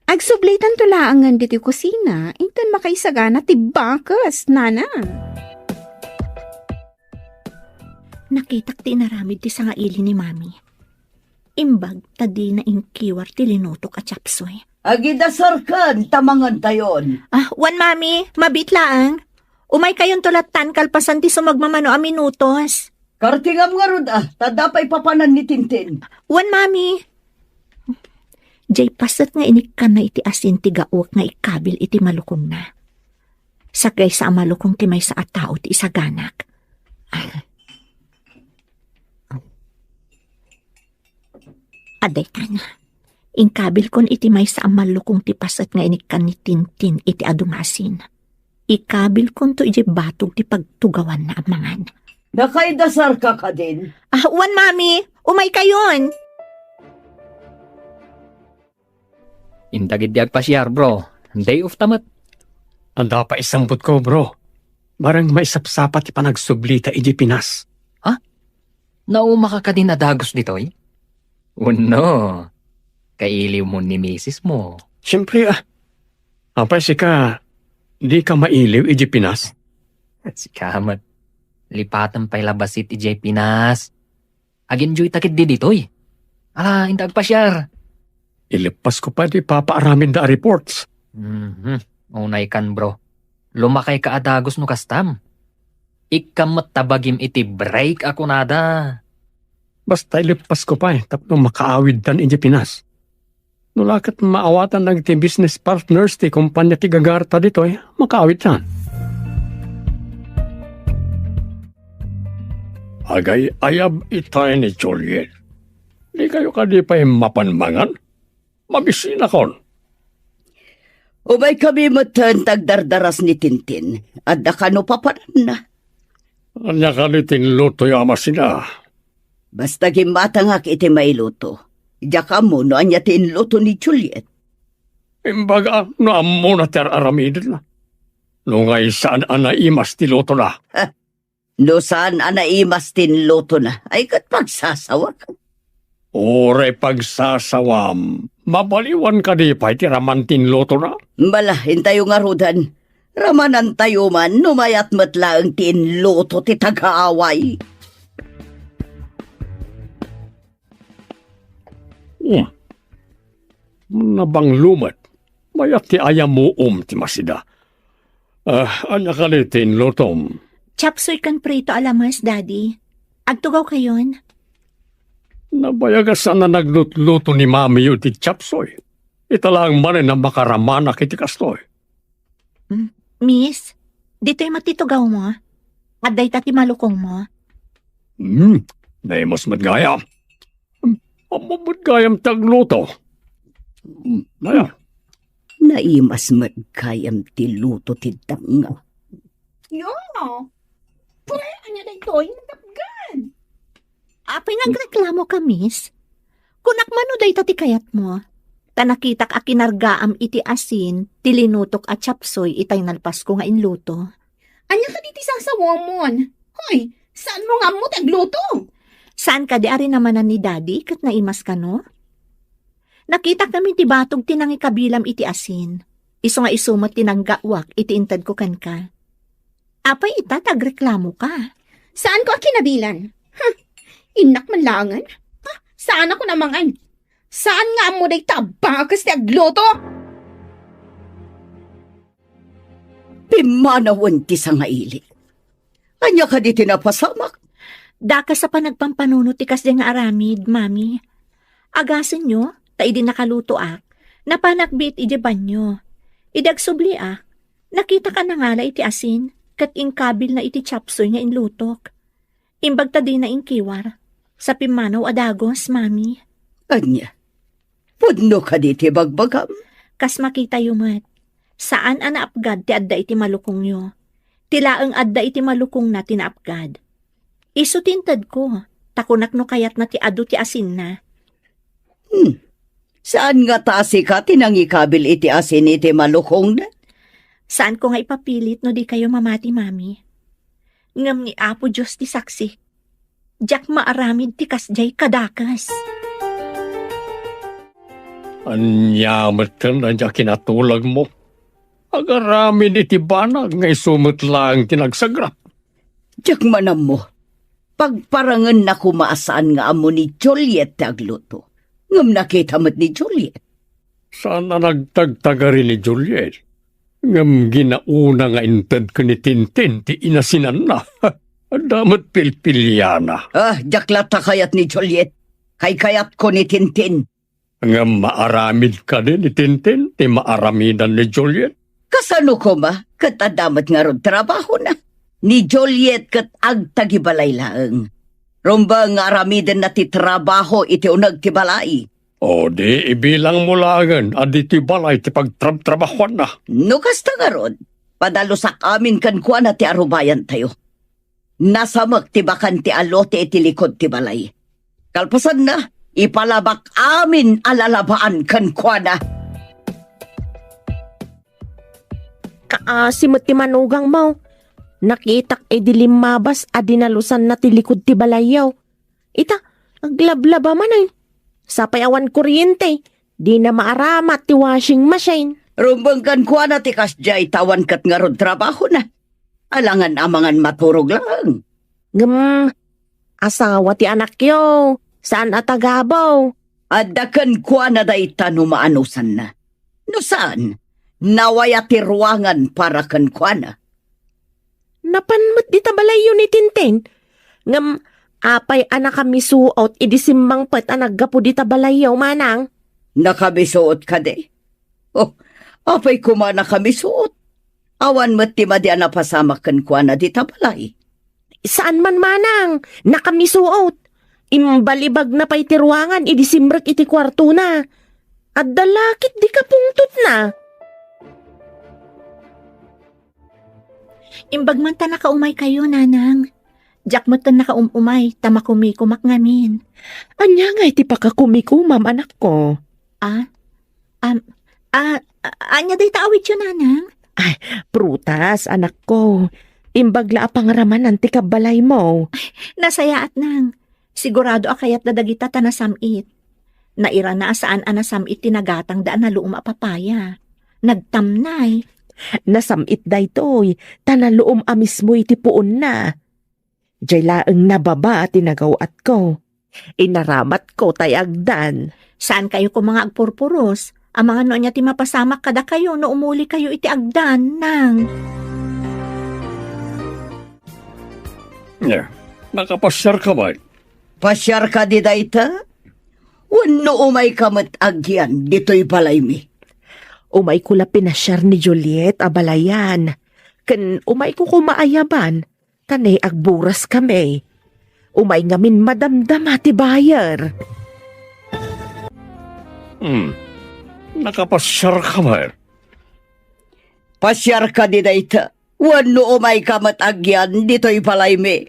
Agsublitanto laengen ditoy kusina, inton makaisagana ti bakes, nana. Nakitak ti inaramid ti sangaili ni Mami. Imbag ta dina inkiwar ti linutok a chapsoy. Agidasarkan ta mangantayon. Ah, wen, Mami, mabiit laeng. Umaykayonto lattan kalpasan ti sumagmamano a minutos. Kartingam ngarud, ah, ta adda pay papanan ni Tintin. Wen, Mami. Diay paset nga inikkanna iti asin ti gaok nga ikabil iti malukongna. Sagaysa a malukong ti maysa a tao ti isaganak. Ah. Adaytan. Inkabilkon iti maysa a malukong ti paset nga inikkan ni Tintin iti adu nga asin. Ikabilkonto idiay batog ti pagtugawanna a mangan. Nakaidasarka kadin? Ah, wen, Mami. Umaykayon. Inta ketdi agpasiar, bro. Day off ta met. Adda pay isambutko, bro. Bareng maisapsapa ti panagsublita idiay Pinas. Ha? Naumaka kadin a dagus ditoy? Wenno, kailiwmon ni misismo? Siempre, ah. Apay sika, dika mailiw idiay Pinas? Sika met. Lipatem pay la bassit idiay Pinas. Aginjoyta ketdi ditoy. Ala, inta agpasiar. Ileppasko pay ti ipapaaramidda a reports. Mhm. Unaykan, bro. Lumakayka a dagus no kastam. Ikkam met ta bagim iti break a kunada. Basta ileppasko pay tapno makaawidtan idiay Pinas. No la ket maawatan dagiti business partners ti kompania ti gagarta ditoy, makaawidtan. Agay-ayab itay ni Juliet. Dikayo kadi pay mapan mangan? Mabisinakon. Umaykami metten ta agdardaras ni Tintin. Adda kano papananna. Ania kadi ti inlutoyo a masina? Basta gimmatangak iti mailuto. Diak ammo no ania ti inluto ni Juliet. Imbaga no ammona ti ar-aramidenna. No ngay saan a naimas ti lutona. No saan a naimas ti inlutona, ay ket pagsasawak. Uray pagsasawam, mabaliwan kadi pay ti raman ti inlutona? Bala, intayo ngaruden. Ramanantayo man no mayat met laeng ti inluto ti tagaaway. Hmm. Nabanglo met. Mayat ti ayamuom ti masida. Ah, ania kadi ti inlutom? Chapsoy ken prito a lamas, Daddy. Agtugawkayon? Nabayag a saan a naglutluto ni mamiyo ti chapsoy. Ita laeng manen a makaramanak iti kastoy. Mm, Miss, ditoy met ti tugawmo. Adda ita ti malukongmo. Hmm, naimas met gayam. Hmm, ammo met gayam ti agluto. Hmm, aya. Naimas met gayam ti luto ti danga. Yo! Pre, ania daytoy? Natapgan! Apay nga agreklamoka, Miss? Kunak man no dayta ti kayatmo. Ta nakitak a kinargaam iti asin ti linutok a chapsoy itay nalpasko nga inluto. Ania kadi ti sasawamon? Hoy, saanmo nga ammo ti agluto? Saan kadi a rinamanan ni Daddy ket naimas kano? Nakitak ngamin ti batog ti nangikabilam iti asin. Isu nga isu met ti naggaawak iti intedko kenka. Apay ita ta agreklamoka? Saanko a kinabilan. Huh! Innak man laengen. Huh! Saanakon a mangan. Saan nga ammo dayta a bakes ti agluto? Pimmanawen ti sangaili. Ania kadi ti napasamak? Dakes a panagpampanunot ti kasdiay nga aramid, Mami. Agasenyo, ta idi nakalutoak, napanak biit idiay banio. Idi agsubliak, nakitak a nangala iti asin, ket inkabilna iti chop suey nga inlutok. Imbag ta dina inkiwar, sa pimmanaw a dagus, Mami. Ania? Pudno kadi ti bagbagam? Kas makitayo met, saan a naapgad ti adda iti malukongyo. Ti laeng adda iti malukongna ti naapgad. Isu ti intedko, ta kunak no kayatna ti adu ti asinna. Hmm. Saan ngata a sika ti nangikabil iti asin iti malukongna? Saanko nga ipapilit no dikayo mamati, Mami. Ngem ni Apo Dios ti saksi, diak maaramid ti kasdiay kadakes. Ania metten a diak kinatulagmo? Agaramid iti banag nga isu met laeng ti nagsagrak. Diak man ammo. Pagparangenna koma a saan nga ammo ni Juliet ti agluto. Ngem nakita met ni Juliet. Saan a nagtagtagari ni Juliet. Ngem ginauna nga intedko ni Tintin ti inasinanna. Adda met pilpiliana. Ah, diak latta kayat ni Juliet. Kaykayatko ni Tintin. Ngem maaramid kadi ni Tintin ti maaramidan ni Juliet? Kasano koma ket adda met ngarud trabahona? Ni Juliet ket agtagibalay laeng. Rumbeng nga aramidenna ti trabaho iti uneg ti balay. O di, ibilangmo laengen a ditoy balay ti pagtrabtrabahoanna. No kasta ngarud, padalusak amin kenkuana ti arubayantayo. Nasamek ti bakante a lote iti likud ti balay. Kalpasanna, ipalabak amin a lalabaan kenkuana. Kaasi met ti manugangmo. Nakitak idi limmabas a dinalusanna ti likud ti balayyo. Ita, aglablaba manen. Sapay awan kuryente, dina maaramat ti washing machine. Rumbeng kenkuana ti kasdiay ta awan ket ngarud trabahona. Alangan amangan maturog laeng. Ngem, asawa ti anakyo, saan a tagabaw. Adda kenkuana dayta no maanusanna. No saan, nawaya ti ruangan para kenkuana. Napan met dita balayyo ni Tintin. Ngem, apay a nakamisuot idi simmangpet a naggapu dita balayyo, manang? Nakamisuot kadi? Oh, apay koma nakamisuot? Awan met ti madi a napasamak kenkuana dita balay. Saan man, manang, nakamisuot. Imbalibagna pay ti ruangan idi simrek iti kuartona. Adda la ket di kapungtotna. Imbag man ta nakaumaykayo, nanang. Diak metten nakaum-umay ta makumikumak ngamin. Ania ngay ti pakakumikumam, anakko? Ah? Am, ah, a-, ania dayta awityo, nanang? Ay, prutas, anakko. Imbag la a pangramanan ti kabbalaymo. Nasayaat, nang. Sigurado a kayatda dagita ta nasam-it. Nairana a saan a nasam-it ti nagatangda a naluom a papaya. Nagtamnay. Nasam-it daytoy, ta naluom a mismo iti puonna. Jay laeng nababa ti nagaw-atko. Inaramatko tay agdan. Saankayo koma nga agpurpuros? Amangan no ania ti mapasamak kadakayo no umulikayo iti agdan, nang. Nia, nakapasiarka met? Pasiar kadi dayta? Wenno umayka met agyan ditoy balaymi? Umayko la pinasiar ni Juliet a balayan. Ken umayko koma ayaban, ta ne agburas kami. Umay ngamin madamdama ti buyer. Hmm. Nakapasiarka met? Pasiar kadi dayta? Wenno umayka met agyan ditoy balaymi?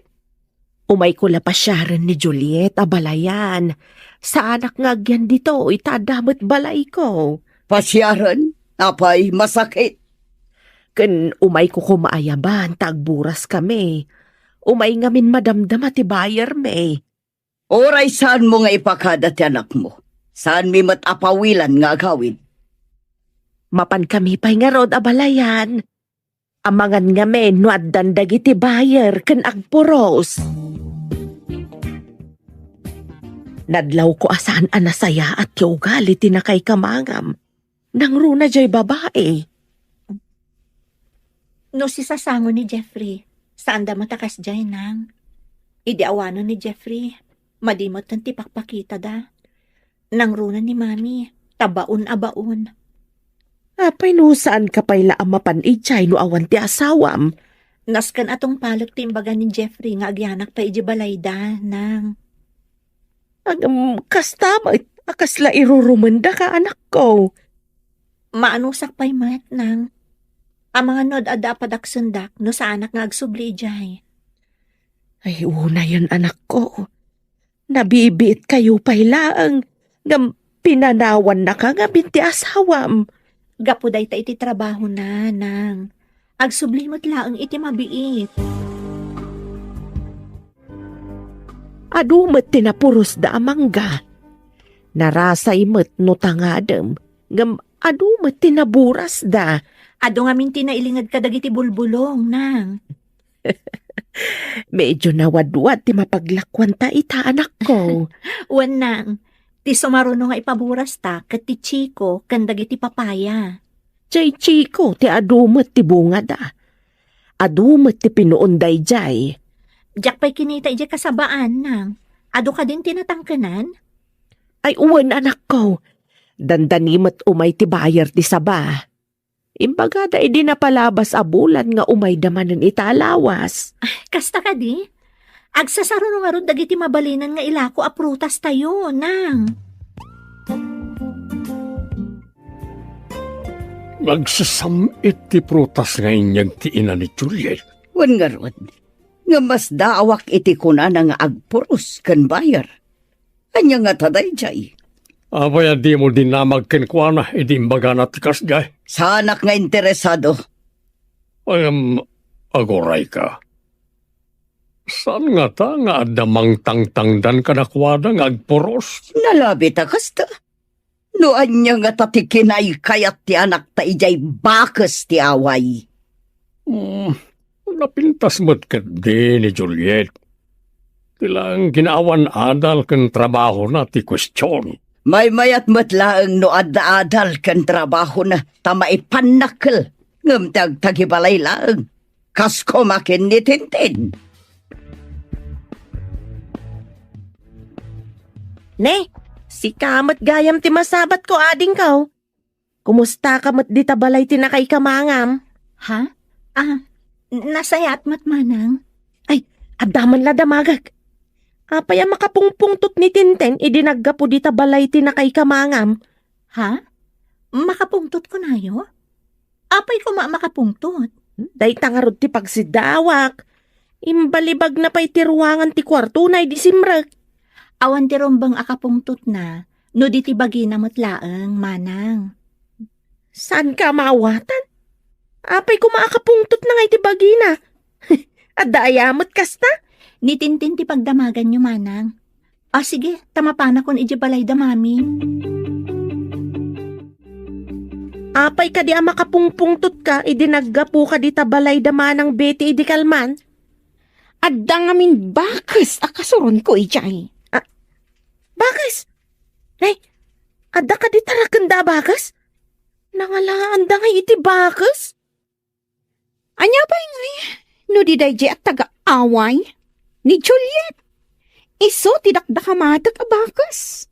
Umayko la pasiaren ni Juliet a balayan. Saanak nga agyan ditoy ta adda met balayko. Pasiaren? Apay, masakit. Ken umayko koma ayaban ta agburas kami. Umay ngamin madamdama ti buyer mi. Uray saanmo nga ipakada ti anakmo, saanmi met a pawilan nga agawid. Mapan kami pay ngarud a balayan. Amangan ngamin no addan dagiti buyer ken agpuros. Nadlawko a saan a nasayaat ti ugali ti nakaikamangam. Nangruna jay babai. No sisasango ni Jeffrey, Saanda met a kasdiay, nang. Idi awanen ni Jeffrey, madi metten ti pakpakitada. Nangruna ni Mami, ta baon a baon. Apay no saanka pay la a mapan idiay no awan ti asawam? Nasken a tungpalek ti imbaga ni Jeffrey nga agyanak pay idiay balayda, nang. Agam, kasta met, a kasla irurumendaka, anakko. Maanusak pay met, nang. Amangan no ad-adda a padaksendak no saanak nga agsubli idiay. Ay, unayen, anakko. Nabibiit kayo pay laeng, ngem pinanawannaka ngamin ti asawam. Gapu dayta iti trabahona, nang. Agsubli met laeng iti mabiit. Adu met ti napurosda a mangga. Narasay met no tangadem, ngem adu met ti naburasda. Adu ngamin ti nailinged kadagiti bulbulong, nang. Medyo nawadwad ti mapaglakuanta ita, anakko. Wen, nang, ti sumaruno nga ipaburasta ket ti chiko ken dagiti papaya. Jay chiko ti adu met ti bungada. Adu met ti pinuon dayjay. Diak pay kinita idiay kasabaan, nang. Adu kadin ti natangkenan? Ay, wen, anakko. Dandani met umay ti buyer ti saba. Imbagada idi napalabas a bulan nga umayda manen ita a lawas. Ay, kasta kadi? Agsasaruno ngarud dagiti mabalinen nga ilako a prutastayo, nang. Nagsasam-it ti prutas nga inyeg ti ina ni Juliet. Wen ngarud, nga masdaawak iti kunana nga agpuros ken buyer. Ania ngata dayjay? Apay a dimo dinamag kenkuana idi imbagana ti kasdiay? Saanak nga interesado. Ngem, agurayka. Saan ngata nga adda mangtangtangdan kadakuada nga agpuros? Nalabit a kasta. No ania ngata ti kinaykayat ti anakta idiay bakes ti away? Hmm, napintas met ketdi ni Juliet. Ti laeng kinaawan adal ken trabahona ti kuestion. Maymayat met laeng no adda adal ken trabahona ta maipannakkel ngem ti agtagibalay laeng. Kas kumakin ni Tintin. Ne, sika met gayam ti masabatko, adingko. Kumustaka met dita balay ti nakaikamangam? Ha? Ah, nasayaat met, manang. Ay, adda man la damagek. Apay a makapungpungtot ni Tintin idi naggapu dita balay ti nakaikamangam? Ha? Makapungtot kunayo? Apay koma a makapungtot? Dayta ngarud ti pagsidawak. Imbalibagna pay ti ruangan ti kuartona idi simrek. Awan ti rumbeng a kapungtotna no di ti bagina met laeng, manang. Saanka a maawatan? Apay koma a kapungtotna nga iti bagina? Adda aya met kasta? Ni Tintin ti pagdamaganyo, manang. Ah, sige, ta mapanakon idiay balay da Mami. Apay kadi a makapungpungtotka idi naggapuka dita balay da Manang Betty idi kalman? Adda ngamin bakes a kasuronko idiay. Ah, bakes? Nay, adda kadi tarakenda a bakes? Nangalaanda ngay iti bakes? Ania pay ngay no di daydiay a taga-away ni Juliet? Isu ti dakdakamatek a bakes.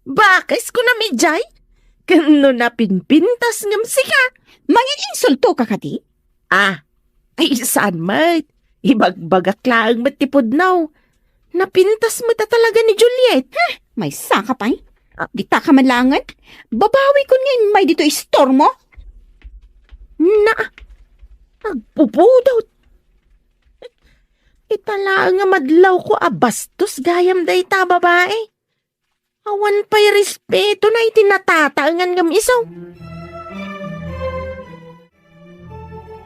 Bakes, kunam idiay? Ken no napinpintas ngem sika? Mangin-insultoka kadi? Ah, ay, saan met? Ibagbagak laeng met ti pudno. Napintas met a talaga ni Juliet. Heh, maysaka pay. Ah. Dita ka man laengen. Babawikon nga immay ditoy istormo. Na, agpupudot. Ita laeng nga madlawko a bastos gayam dayta a babai. Awan pay respetona iti natataengan ngem isu.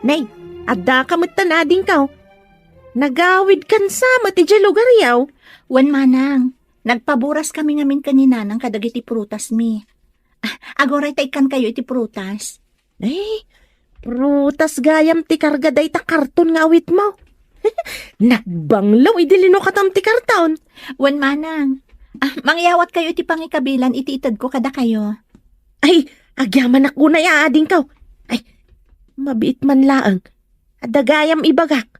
Nay, addaka met tan adingko. Nagawidkan sa met idiay lugaryo. Wen, manang, nagpaburas kami ngamin ken ni nanang kadagiti prutasmi. Ah, aguray ta ikkankayo iti prutas. Eh, prutas gayam ti karga dayta karton nga awitmo. Nagbanglo idi linukatam ti karton. Wen, manang. Ah, mangyawatkayo iti pangikabilan iti itedko kadakayo. Ay, agyamanak unay a adingko. Ay, Mabiit man laeng. Adda gayam ibagak.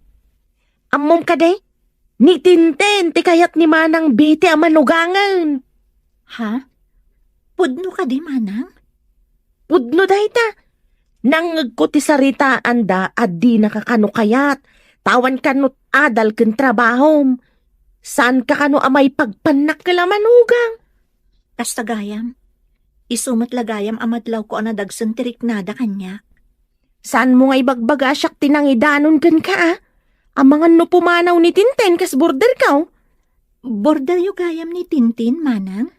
Ammom kadi? Ni Tintin ti kayat ni Manang Betty a manugangen. Ha? Pudno kadi, Manang? Pudno dayta. Nangngegko ti saritaanda a dinaka kano kayat. Tawen kano adal ken trabahom. Saanka kano a maipagpannak ken a manugang. Kasta gayam. Isu met la gayam a madlawko a nadagsen ti riknada kaniak. Saanmo nga ibagbaga a siak ti nangidanon kenka, a? Amangan no pumanaw ni Tintin kas borderko. Borderyo gayam ni Tintin, Manang?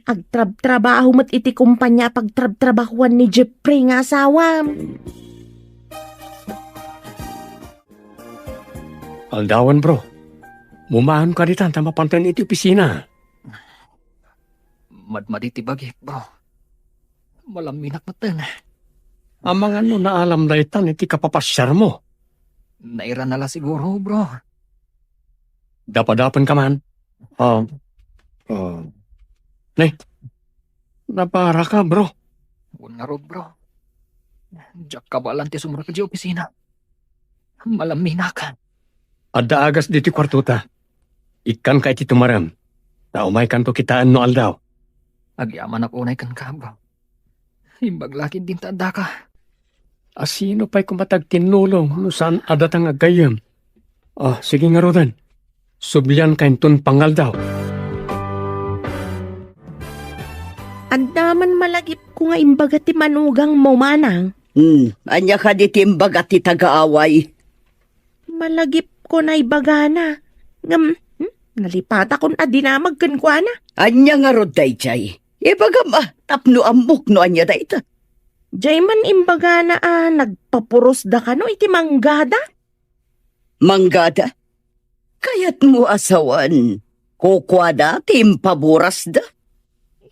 Agtrabtrabaho met iti kompania a pagtrabtrabahoan ni Jeffrey nga asawam. Aldawan, bro. Mumaon ka ditan ta mapanten iti opisina. Madmadi ti bagik, bro. Malamminak metten. Amangan no naalam daytan iti kapapasiarmo. Nairana la siguro, bro. Dapadapen ka man. Ah, ah. Ne, napara ka, bro. Wen ngarud, bro. Diak kabaelan ti sumrek idiay opisina. Malamminak. Adda agas ditoy kuartota. Ikkanka iti tumarem. Ta umaykanto kitaen no aldaw. Agyamanak unay kenka, bro. Imbag la ketdin ta addaka. A, sino pay koma ti agtinnulong no saan a datang aggayyem? Ah, sige ngaruden. Sublianka inton pangaldaw. Adda man malagipko nga imbaga ti manugangmo, Manang. Hmm, ania kadi ti imbaga ti tagaaway? Malagipko nga ibagana. Ngem, hmm, nalipatakon a dinamag kenkuana. Ania ngarud daydiay? Ibagam a, tapno ammok no ania dayta. Diay man imbagana a nagpapurosda kano iti manggada? Manggada? Kayatmo a sawen, kukuada ti impaburasda?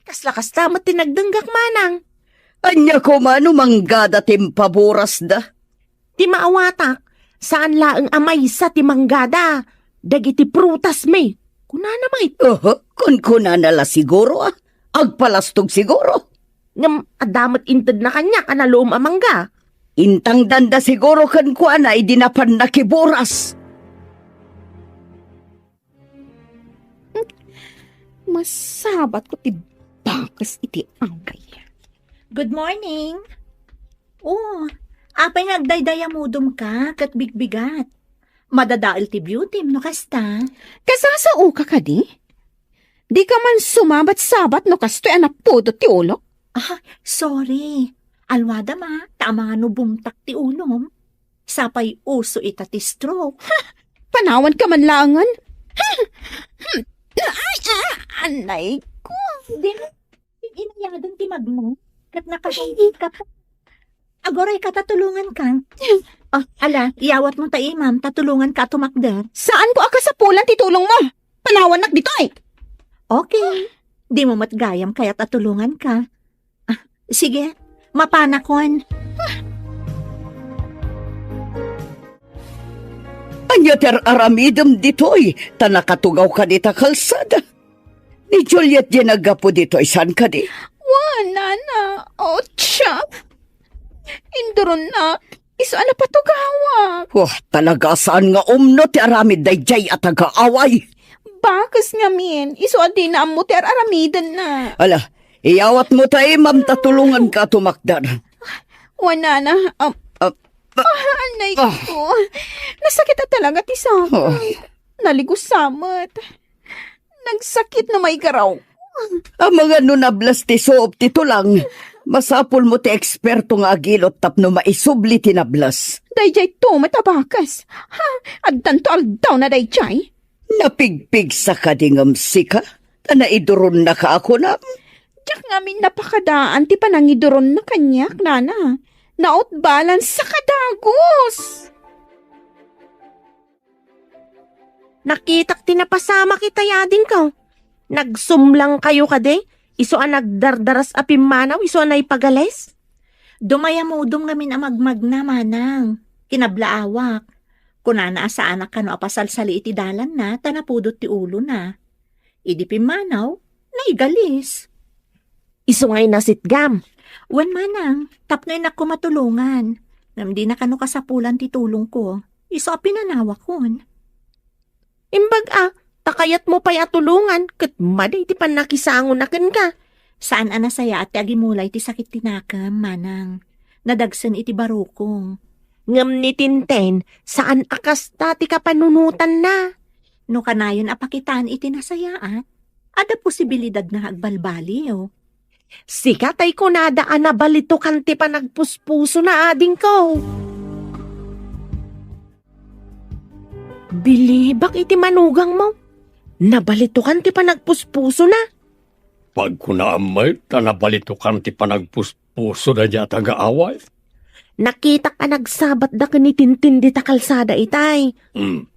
Kasla kasta met ti nagdenggak, Manang. Ania koma no manggada ti impaburasda? Ti maawatak, saan laeng a maysa ti manggada, dagiti prutasmi. Kunana met. Oho, kunkunana la siguro, ah. Agpalastog siguro. Ngem adda met intedna kaniak a naluom a mangga. Intangdanda siguro kenkuana idi napan nakiburas. Masabatko ti bakes iti away. Good morning. Oh, apay nga agdaydayamudom ka ket bigbigat? Madadael ti beautym no kasta. Kasasaoka kadi? Dika man sumabat-sabat no kastoy a napudot ti ulok? Ah, sorry. Alwadam a, ta amangan no bumtak ti ulom. Sapay uso ita ti stroke. Ha! Panawanka man laengen. Ay, ah, anay ko. Di mo inayadon ti magmo. Ket nakahangit ka pa. Aguray ka, ta tulongan ka. Ah, ala, iyawat mo ta imam, ta tulongan ka a tumakder. Saan ko a kasapulan ti tulong mo? Panawannak ditoy. Okay. Di mo met gayam kayat a tulongan ka. Ah, sige, mapanakon. Ania ti ar-aramidem ditoy, ta nakatugaw ka dita kalsada? Ni Juliet diay naggapu ditoy, saan kadi? Wen, nana. Otsa. Induronnak. Isu a napatugawak. Wah, talaga saan nga umno ti aramid daydiay a tagaaway. Bakes ngamin, isu a dina ammo ti ar-aramidenna. Ala, iyawat mo ta imam ta tulongan ka tumakder. Wen, nana, um, Ah, ah, anay ko. Nasakit a talaga ti sakit. Oh. Naligusa met. Nagsakit no maigaraw. Amangan no nablas ti suop ti tulang, masapul mo ti eksperto nga agilot tapno maisubli ti nablas. Daydiay to met a bakes. Ha? Addanto aldaw na daydiay? Napigpigsa kadi ngem sika? Ta naiduronnaka a kunam? Diak ngamin napakadaan ti panangiduronna kaniak, nana. Nautbalan sa kadagus. Nakitak ti napasamak ita yadingko. Nagsumlang kayo kadi? Isu a nagdardaras a pimmanaw, isu a naipagalis? Dumayamudom ngamin a magmagna, manang. Kinablaawak. Kunana a saanak kano a pasalsali iti dalanna, ta napudot ti ulona. Idi pimmanaw, naigalis. Isu nga inasitgam. Wen, manang, tapno innak koma tulongan. Ngem dina kano kasapulan ti tulongko. Isu a pinanawakon. Imbag a, ta kayatmo pay a tulongan, ket madi ti pannakisangon a kenka. Saan a nasayaat ti agimulay ti sakit ti nakem, manang. Nadagsen iti barukong. Ngem ni Tintin, saan a kasta ti kapanunotanna. No kanayon a pakitaan iti nasayaat, adda posibilidadna nga agbalbaliw. Sika tay kunada a nabalitukan ti panagpuspusona, adingko. Bilibak iti manugangmo. Nabalitukan ti panagpuspusona. Pagkunaam met ta nabalitukan ti panagpuspuso daydiay a taga-away. Nakitak a nagsabatda ken ni Tintin dita kalsada itay. Hmm.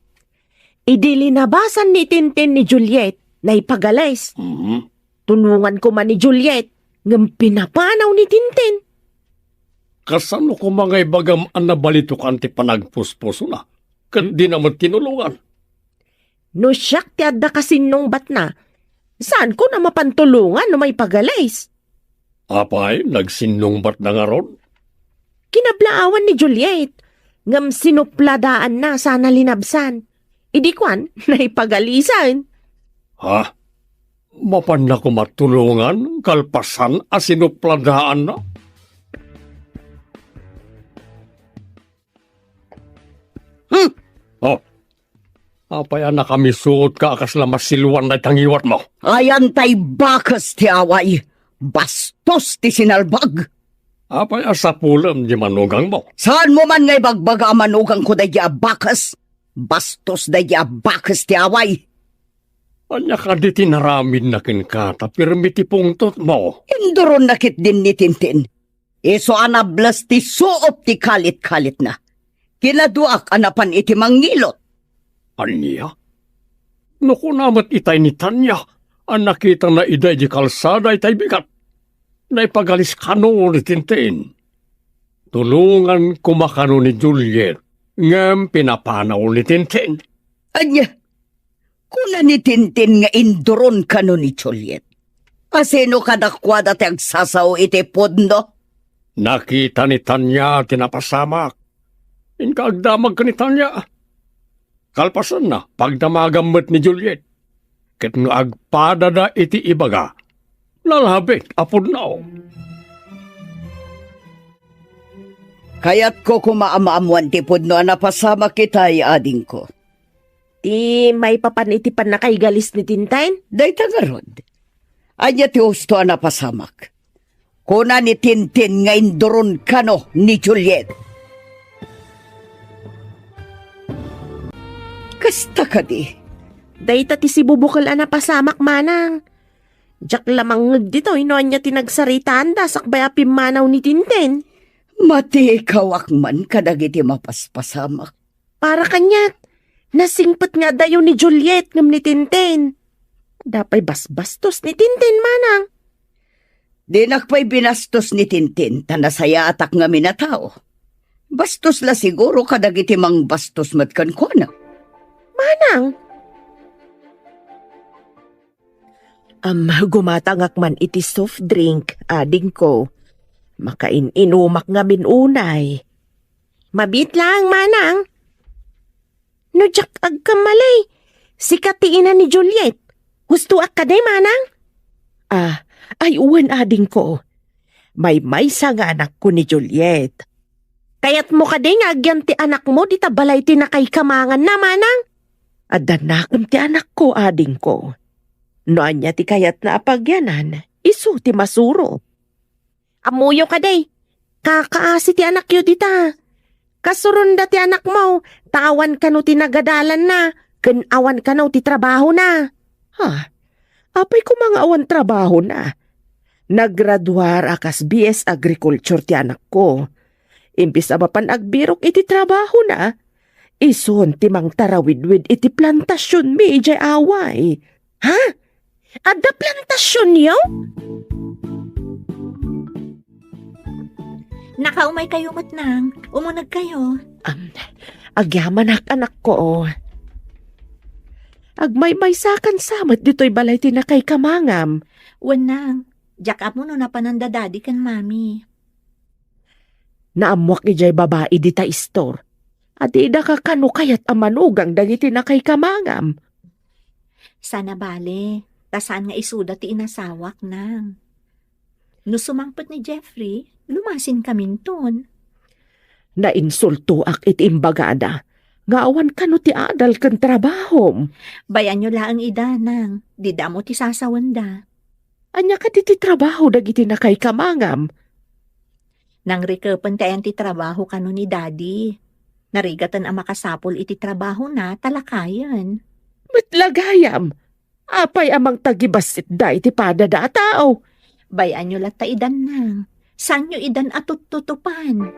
Idi linabasan ni Tintin ni Juliet, naipagalis. Mhm. Tulongan koma ni Juliet, ngem pinapanaw ni Tintin. Kasano koma nga ibagam a nabalitukan ti panagpuspusona? Ket dina met tinulongan. No siak ti adda kasinnungbatna, saanko a mapan tulongan no maipagalis. Apay, nagsinnungbatna ngarud? Kinablaawan ni Juliet, ngem sinupladaanna sana linabsan. Idi kuan, naipagalisan. Ha? Mapanna koma tulongan kalpasan a sinupladaanna? Hmm? Oh. Apay a nakamisuotka a kasla masiluan dayta ngiwatmo? Ayan tay bakes ti away. Bastos ti sinalbag. Apay a sapulem ti manugangmo? Saanmo man nga ibagbaga a manugangko daydiay a bakes? Bastos daydiay a bakes ti away. Ania kadi ti naramidna kenka ta pirmi ti pungtotmo? Induronna ketdin ni Tintin. Isu a nables ti suop ti kalit-kalitna. Kinaduak a napan iti mangngilot. Ania? No kuna met itay ni Tanya a nakitana idiay kalsada itay bigat, naipagalis kano ni Tintin. Tulongan koma kano ni Juliet, ngem pinapanaw ni Tintin. Ania? Kuna ni Tintin nga induron kano ni Juliet. Asino kadakuada ti agsasao iti pudno? Nakita ni Tanya ti napasamak. Inka agdamag ken ni Tanya. Kalpasanna, pagdamagam met ni Juliet. Ket no agpadada iti ibaga, nalabit a pudno. Kayatko koma a maammoan ti pudno a napasamak itay, adingko. Ti maipapan iti pannakaigalis ni Tintin? Dayta ngarud. Ania ti husto a napasamak? Kuna ni Tintin nga induron kano ni Juliet. Kasta kadi? Dayta ti sibubukel a napasamak, manang. Diak la mangngeg ditoy no ania ti nagsaritaanda sakbay a pimmanaw ni Tintin. Matikawak man kadagiti mapaspasamak. Para kaniak, nasingpet nga adayo ni Juliet ngem ni Tintin. Adda pay basbastos ni Tintin, manang. Dinak pay binastos ni Tintin ta nasayaatak ngamin a tao. Bastos la siguro kadagiti mangbastos met kenkuana. Manang. Am, gumatangak man iti soft drink, adingko. Makain-inumak ngamin unay. Mabiit laeng, manang. No diak agkamali, sika ti ina ni Juliet. Hustoak kadi, manang? Ah, ay wen, adingko. Maymaysa nga anakko ni Juliet. Kayatmo kadi nga agyan ti anakmo dita balay ti nakaikamanganna, manang? Adda nakem ti anakko, adingko. No ania ti kayatna a pagyanan, isu ti masuro. Ammoyo kadi, kakaasi ti anakyo dita. Kasuronda ti anakmo, ta awan kano ti nagadalanna, ken awan kano ti trabahona. Ha? Apay koma nga awan trabahona? Nagraduar a kas B S Agriculture ti anakko. Imbes a mapan agbirok iti trabahona, isun ti mangtarawidwid iti plantasionmi idiay away. Ha? Adda plantasionyo? Nakaumaykayo met, nang. Umunegkayo. Am, agyamanak, anakko. Agmaymaysakan sa met ditoy balay ti nakaikamangam. Wen, nang. Diak ammo no napanan da Daddy ken Mami. Naammoak idiay babai dita istor. Adida ka kano kayat a manugang dagiti nakaikamangam. Sana bale, ta saan nga isuda ti inasawak, nang. No sumangpet ni Jeffrey, lumasinkaminton. Nainsultoak iti imbagada nga awan kano ti adal ken trabahom. Bayanyo laeng ida, nang. Dida mo ti sasawenda. Ania kadi ti trabaho dagiti nakaikamangam? Nangrikepen ti ayan ti trabaho kano ni Daddy. Narigaten a makasapul iti trabahona ta lakayen. Met la gayam, apay a mangtagibassit da iti padada a tao? Bay-anyo latta idan, nang. Saanyo idan a tuttutupan.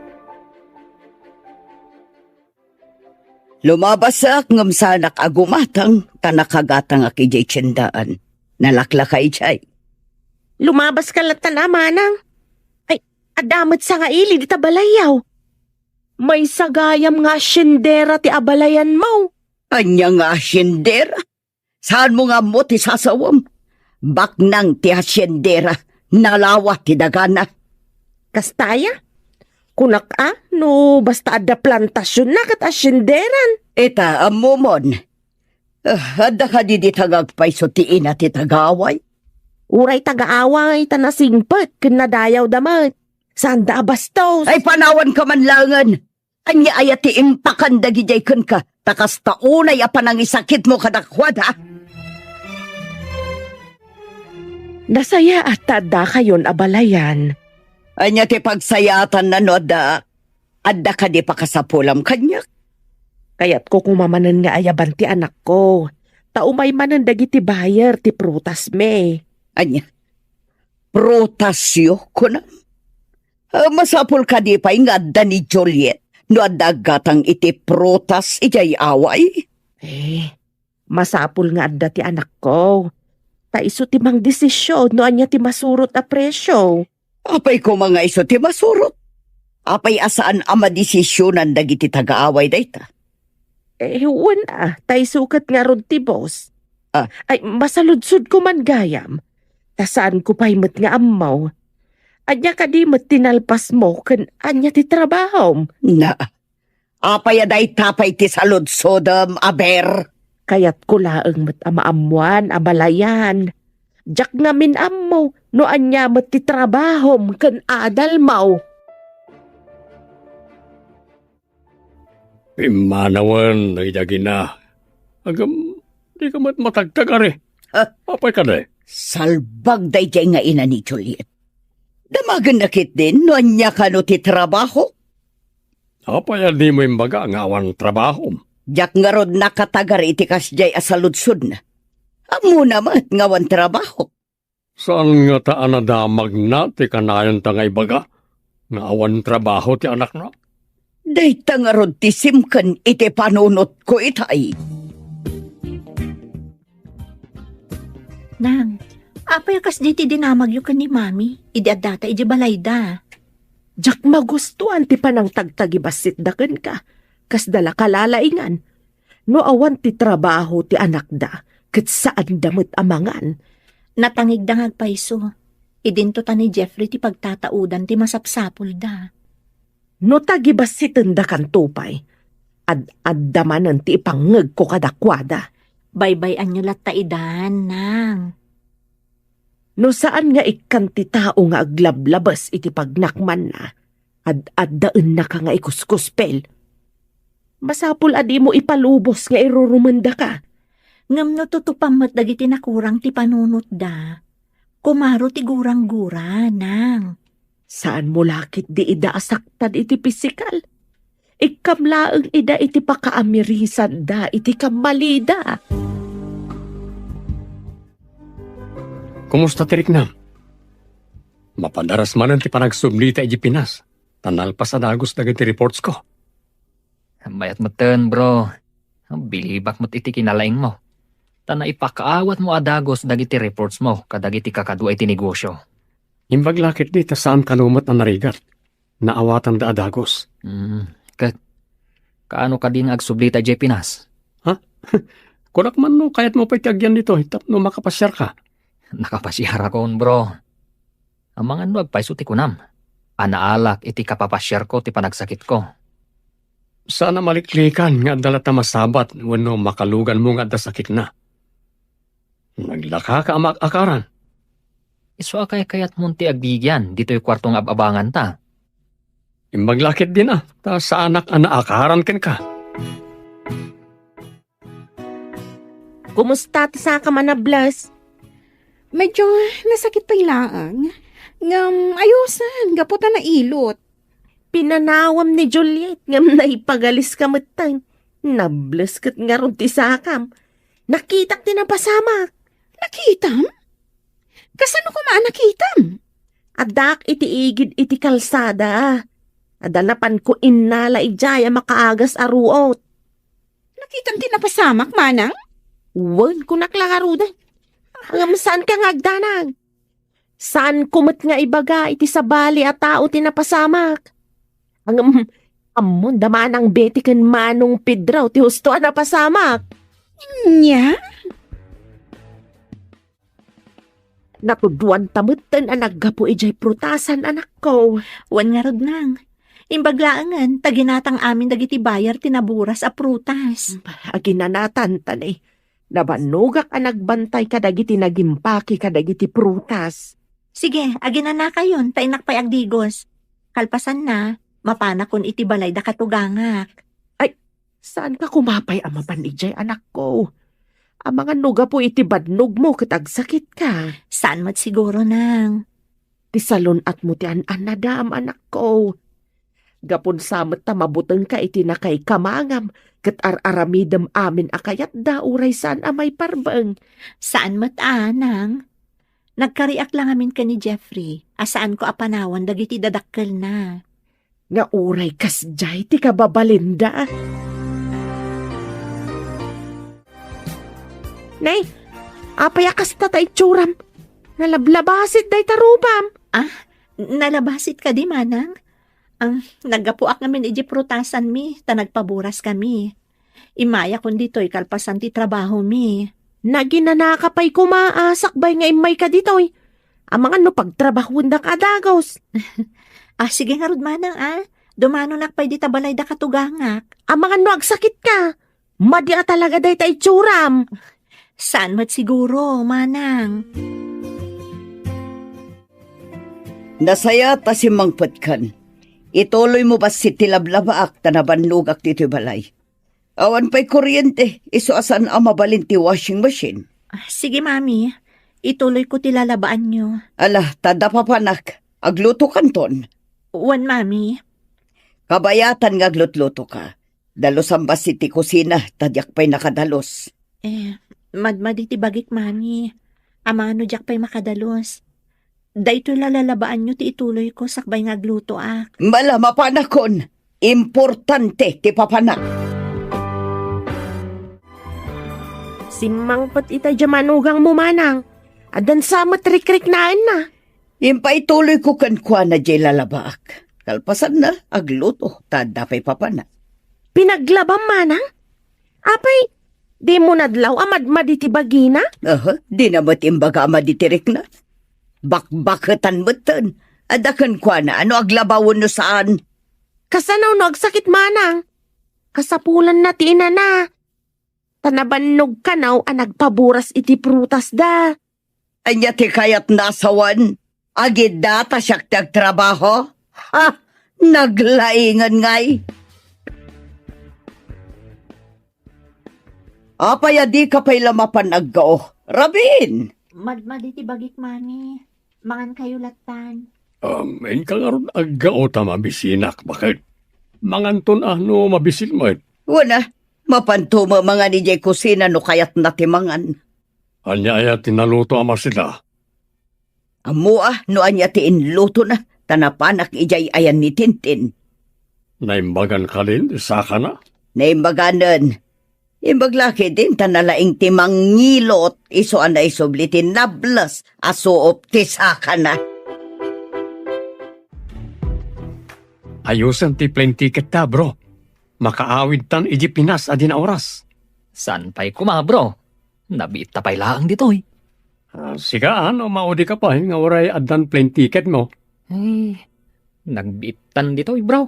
Lumabasek ngem saanak a gumatang ta nakagatangak idiay tiendaan. Nalaklaka idiay. Lumabaska latta, manang. Ay, adda met sangaili dita balayyo. Maysa gayam nga haciendera ti abalayanmo. Ania nga haciendera? Saanmo nga ammo ti sasawem? Baknang ti haciendera, nalawa ti dagana. Kasta aya? Kunak a, no basta adda plantasionna ket hacienderan. Ita, ammomon. Ah, adda kadi dita nga agpayso ti ina ti tagaaway? Uray tagaaway, ta nasingpet ken nadayawda met. Saanda a bastos. Ay, panawanka man laengen. Ania aya ti impakan dagidiay kenka, ta kasta unay a panangisakitmo kadakuada? Nasayaat ta addakayon a balayan. Ania ti pagsayaatanna no adda, adda kadi pakasapulam kaniak? Kayatko koma manen nga ayaban ti anakko, ta umay manen dagiti buyer ti prutasmi. Ania? Prutasyo, kunam? Ah, masapul kadi pay nga adda ni Juliet no adda aggatang iti prutas idiay away? Eh, masapul nga adda ti anakko. Ta isu ti mangdesisyon no ania ti masurot a presio. Apay koma nga isu ti masurot? Apay a saan a madesisionan dagiti tagaaway dayta? Eh, wen a, ta isu ket ngarud ti boss. Ah. Ay, masaludsodko man gayam. Ta saanko pay met nga ammo. Ania kadi met ti nalpasmo ken ania ti trabahom? Na, apay a dayta pay ti saludsodem, aber? Kayatko laeng met a maammoan a balayan. Diak ngamin ammo no ania met ti trabahom ken adalmo. Pimmanawen, Dagina. Agam, dika met matagtagari. Ah. Apay kadi? Salbag daydiay nga ina ni Juliet. Damagenna ketdin no ania kano ti trabaho. Apay a dimo imbaga nga awan trabahom? Diak ngarud nakatagar iti kasdiay a saludsodna. Ammona met nga awan trabaho. Saan ngata a nadamagna ti kanayonta nga ibaga nga awan trabaho ti anakna? Dayta ngarud ti simken iti panunotko itay. Nang, apay a kasdi ti dinamagyo ken ni Mami idi addata idiay balayda? Diak magustuan ti panangtagtagibassitda kenka. Kasda la kalalaingan. No awan ti trabaho ti anakda, ket saanda met a mangan. Natangigda nga agpayso. Idinto ta ni Jeffrey ti pagtataudan ti masapsapulda. No tagibassitendakanto pay, ad-adda manen ti ipangngegko kadakuada. Baybay-anyo latta idan, nang. No saan nga ikkan ti tao nga aglablabes iti pagnakmanna, ad-addaennaka nga ikuskuspel. Masapul a dimo ipalubos nga irurumendaka. Ngem no tutupam met dagiti nakurang ti panunotda, kumaro ti gurang-gura, nang. Saanmo la ketdi ida a saktan iti pisikal. Ikkam laeng ida iti pakaamirisanda iti kammalida. Kumusta ti riknam? Mapadaras manen ti panagsublita idiay Pinas, ta nalpas a dagus dagiti reportsko. Mayat metten, bro. Bilibak met iti kinalaingmo. Ta naipakaawatmo a dagus dagiti reportsmo kadagiti kakadua iti negosyo. Imbag la ketdi ta saan kano met a narigat. Naawatanda a dagus. Mm, ket, kaano kadi nga agsublita idiay Pinas? Ha? Kunak man no kayatmo pay ti agyan ditoy tapno makapasiarka. Nakapasiarakon, bro. Amangan no agpayso ti kunam. a naalak iti kapapasiarko ti panagsakitko. Saan a maliklikan nga adda latta masabat wenno makaluganmo nga adda sakitna. Naglakaka a maak-akaran. Isu a kaykayatmon ti aggigian ditoy kuarto nga ab-abanganta. Imbag la ketdin a, ta saanak a naakaran kenka. Kumusta ti sakam a nables? Medyo nasakit pay laeng. Ngem ayosen, gapu ta nailot. Pinanawam ni Juliet ngem naipagaliska metten. Nables ket ngarud ti sakam. Nakitak ti napasamak. Nakitam? Kasano koma a nakitam? Addaak iti igid iti kalsada. Adda napanko innala idiay a makaagas a ruot. Nakitam ti napasamak, manang? Wen, kunak la ngaruden. Ngem saanka nga agdanag. Saanko met nga ibaga iti sabali a tao ti napasamak. Ngem, ammon da Manang Betty ken Manong Pedro ti husto a napasamak. Nya? Natudwan ta metten a naggapu idiay prutasan, anakko. Wen ngarud, nang. Imbag laengen, ta ginatang amin dagiti buyer ti naburas a prutas. Aginanatan ta ni. Nabannogak a nagbantay kadagiti nagimpake kadagiti prutas. Sige, aginanakayon, ta innak pay agdigos. Kalpasanna, mapanakon iti balay da katugangak. Ay, saanka koma pay a mapan idiay, anakko? Amangan no gapu iti badnogmo ket agsakitka. Saan met siguro, nang. Ti salun-atmo ti an-annadam, anakko. Gapun sa met ta mabutengka iti nakaikamangam, ket ar-aramidem amin a kayatda uray saan a maiparbeng. Saan met a, nang. Nagkariak la ngamin ken ni Jeffrey, a saanko a panawan dagiti dadakkelna. Nga uray kasdiay ti kababalinda. Nay, apay a kasta ta itsuram? Nalablabasit dayta rupam. Ah, nalabasit kadi, manang? Ang naggapuak ngamin iti prutasanmi, ta nagpaburaskami. Immayakon ditoy kalpasan ti trabahomi. Naginanaka pay koma a sakbay nga immayka ditoy. Amangan no pagtrabahuendak a dagus. Ah, sige ngarud, manang, a. Dumanonak pay dita balay da katugangak. Amangan no agsakitka. Madi a talaga dayta itsuram. Saan met siguro, manang. Nasayaat a simmangpetkan. Ituloymo bassit ti lablabaak ta nabannogak ditoy balay. Awan pay kuryente, isu a saan a mabalin ti washing machine. Ah, sige, Mami. Ituloyko ti lalabaanyo. Ala, ta adda papanak. Aglutokanton. Wen, Mami. Kabayatan nga aglutlutoka. Dalusan bassit ti kusina, ta diak pay nakadalus. Eh, madmadi ti bagik, Mami. Amangan no diak pay makadalus. Daytoy la lalabaanyo ti ituloyko sakbay nga aglutoak. Ala, mapanakon. Importante ti papanak. Simmangpet ita diay manugangmo, manang. Addan sa met rikriknaenna. Impaituloyko kenkuana diay lalabaak. Kalpasanna, agluto, ta adda pay papanak. Pinaglabam, manang? Apay, dimo nadlaw a madmadi ti bagina? Aha, dina met imbaga a madi ti rikna. Bakbaketan metten. Adda kenkuana, ano aglabaw wenno saan? Kasano no agsakit, manang? Kasapulanna ti inana. Ta nabannog kano a nagpaburas iti prutasda. Ania ti kayatna a sawen? Agidda ta siak ti agtrabaho? Ha? Naglaingen ngay? Apay a dika pay la mapan aggao? Rabin! Madmadi ti bagik, Mami. Mangankayo lattan. Um, inka ngarud aggao ta mabisinak, baket? Manganton a no mabisin met. Wen a, mapanto met mangan idiay kusina no kayatna ti mangan. Ania aya ti naluto a masida? Ammo a no ania ti inlutona, ta napanak idiay ayan ni Tintin. Naimbagan kalin ti sakana? Naimbaganen. Imbag la ketdin ta nalaing ti mangilot isu a naisubli ti nables a suop ti sakana. Ayosen ti plane ticket ta, bro. Makaawidtan idiay Pinas a dina oras. Saan pay koma, bro? Nabiitta pay laeng ditoy. Ah, sika, ano, maudika pay nga uray addan plane ticket mo? Eh, Nagbiittan ditoy, bro.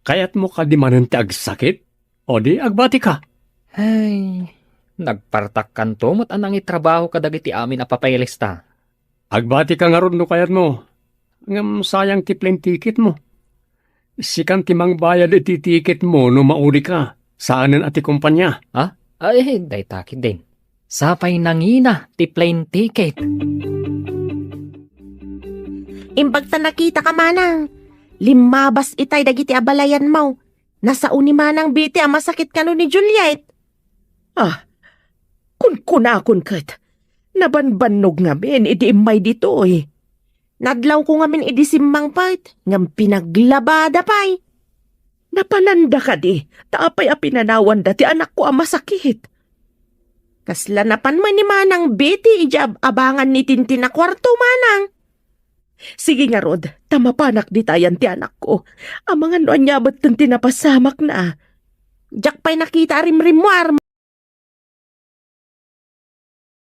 Kayatmo kadi manen ti agsakit? O di, agbatika. Ay, nagpartakkanto met a nangitrabaho kadagiti amin a papeles ta. Agbatika ngarud no kayatmo. Ngem sayang ti plane ticket mo. Sikan ti mangbayad iti ticket mo no mauli ka. Saanen a ti kumpanya. Ha? Ay, dayta ketdin. Sapay nangina ti plane ticket. Imbag ta nakitaka, manang. Limmabas itay dagiti abalayanmo. Nasao ni Manang Betty a masakit kano ni Juliet. Ah, kunkunakon ket, nabanbannog ngamin idi immay ditoy. Nadlawko ngamin idi simmangpet, ngem pinaglabada pay. Napananda kadi, ta apay a pinanawanda ti anakko a masakit? Kasla napan met ni Manang Betty idiay ab-abangan ni Tintin a kuarto, manang. Sige ngarud, ta mapanak ditayan ti anakko. Amangan no ania metten ti napasamakna. Diak pay nakita a rimrimmuar,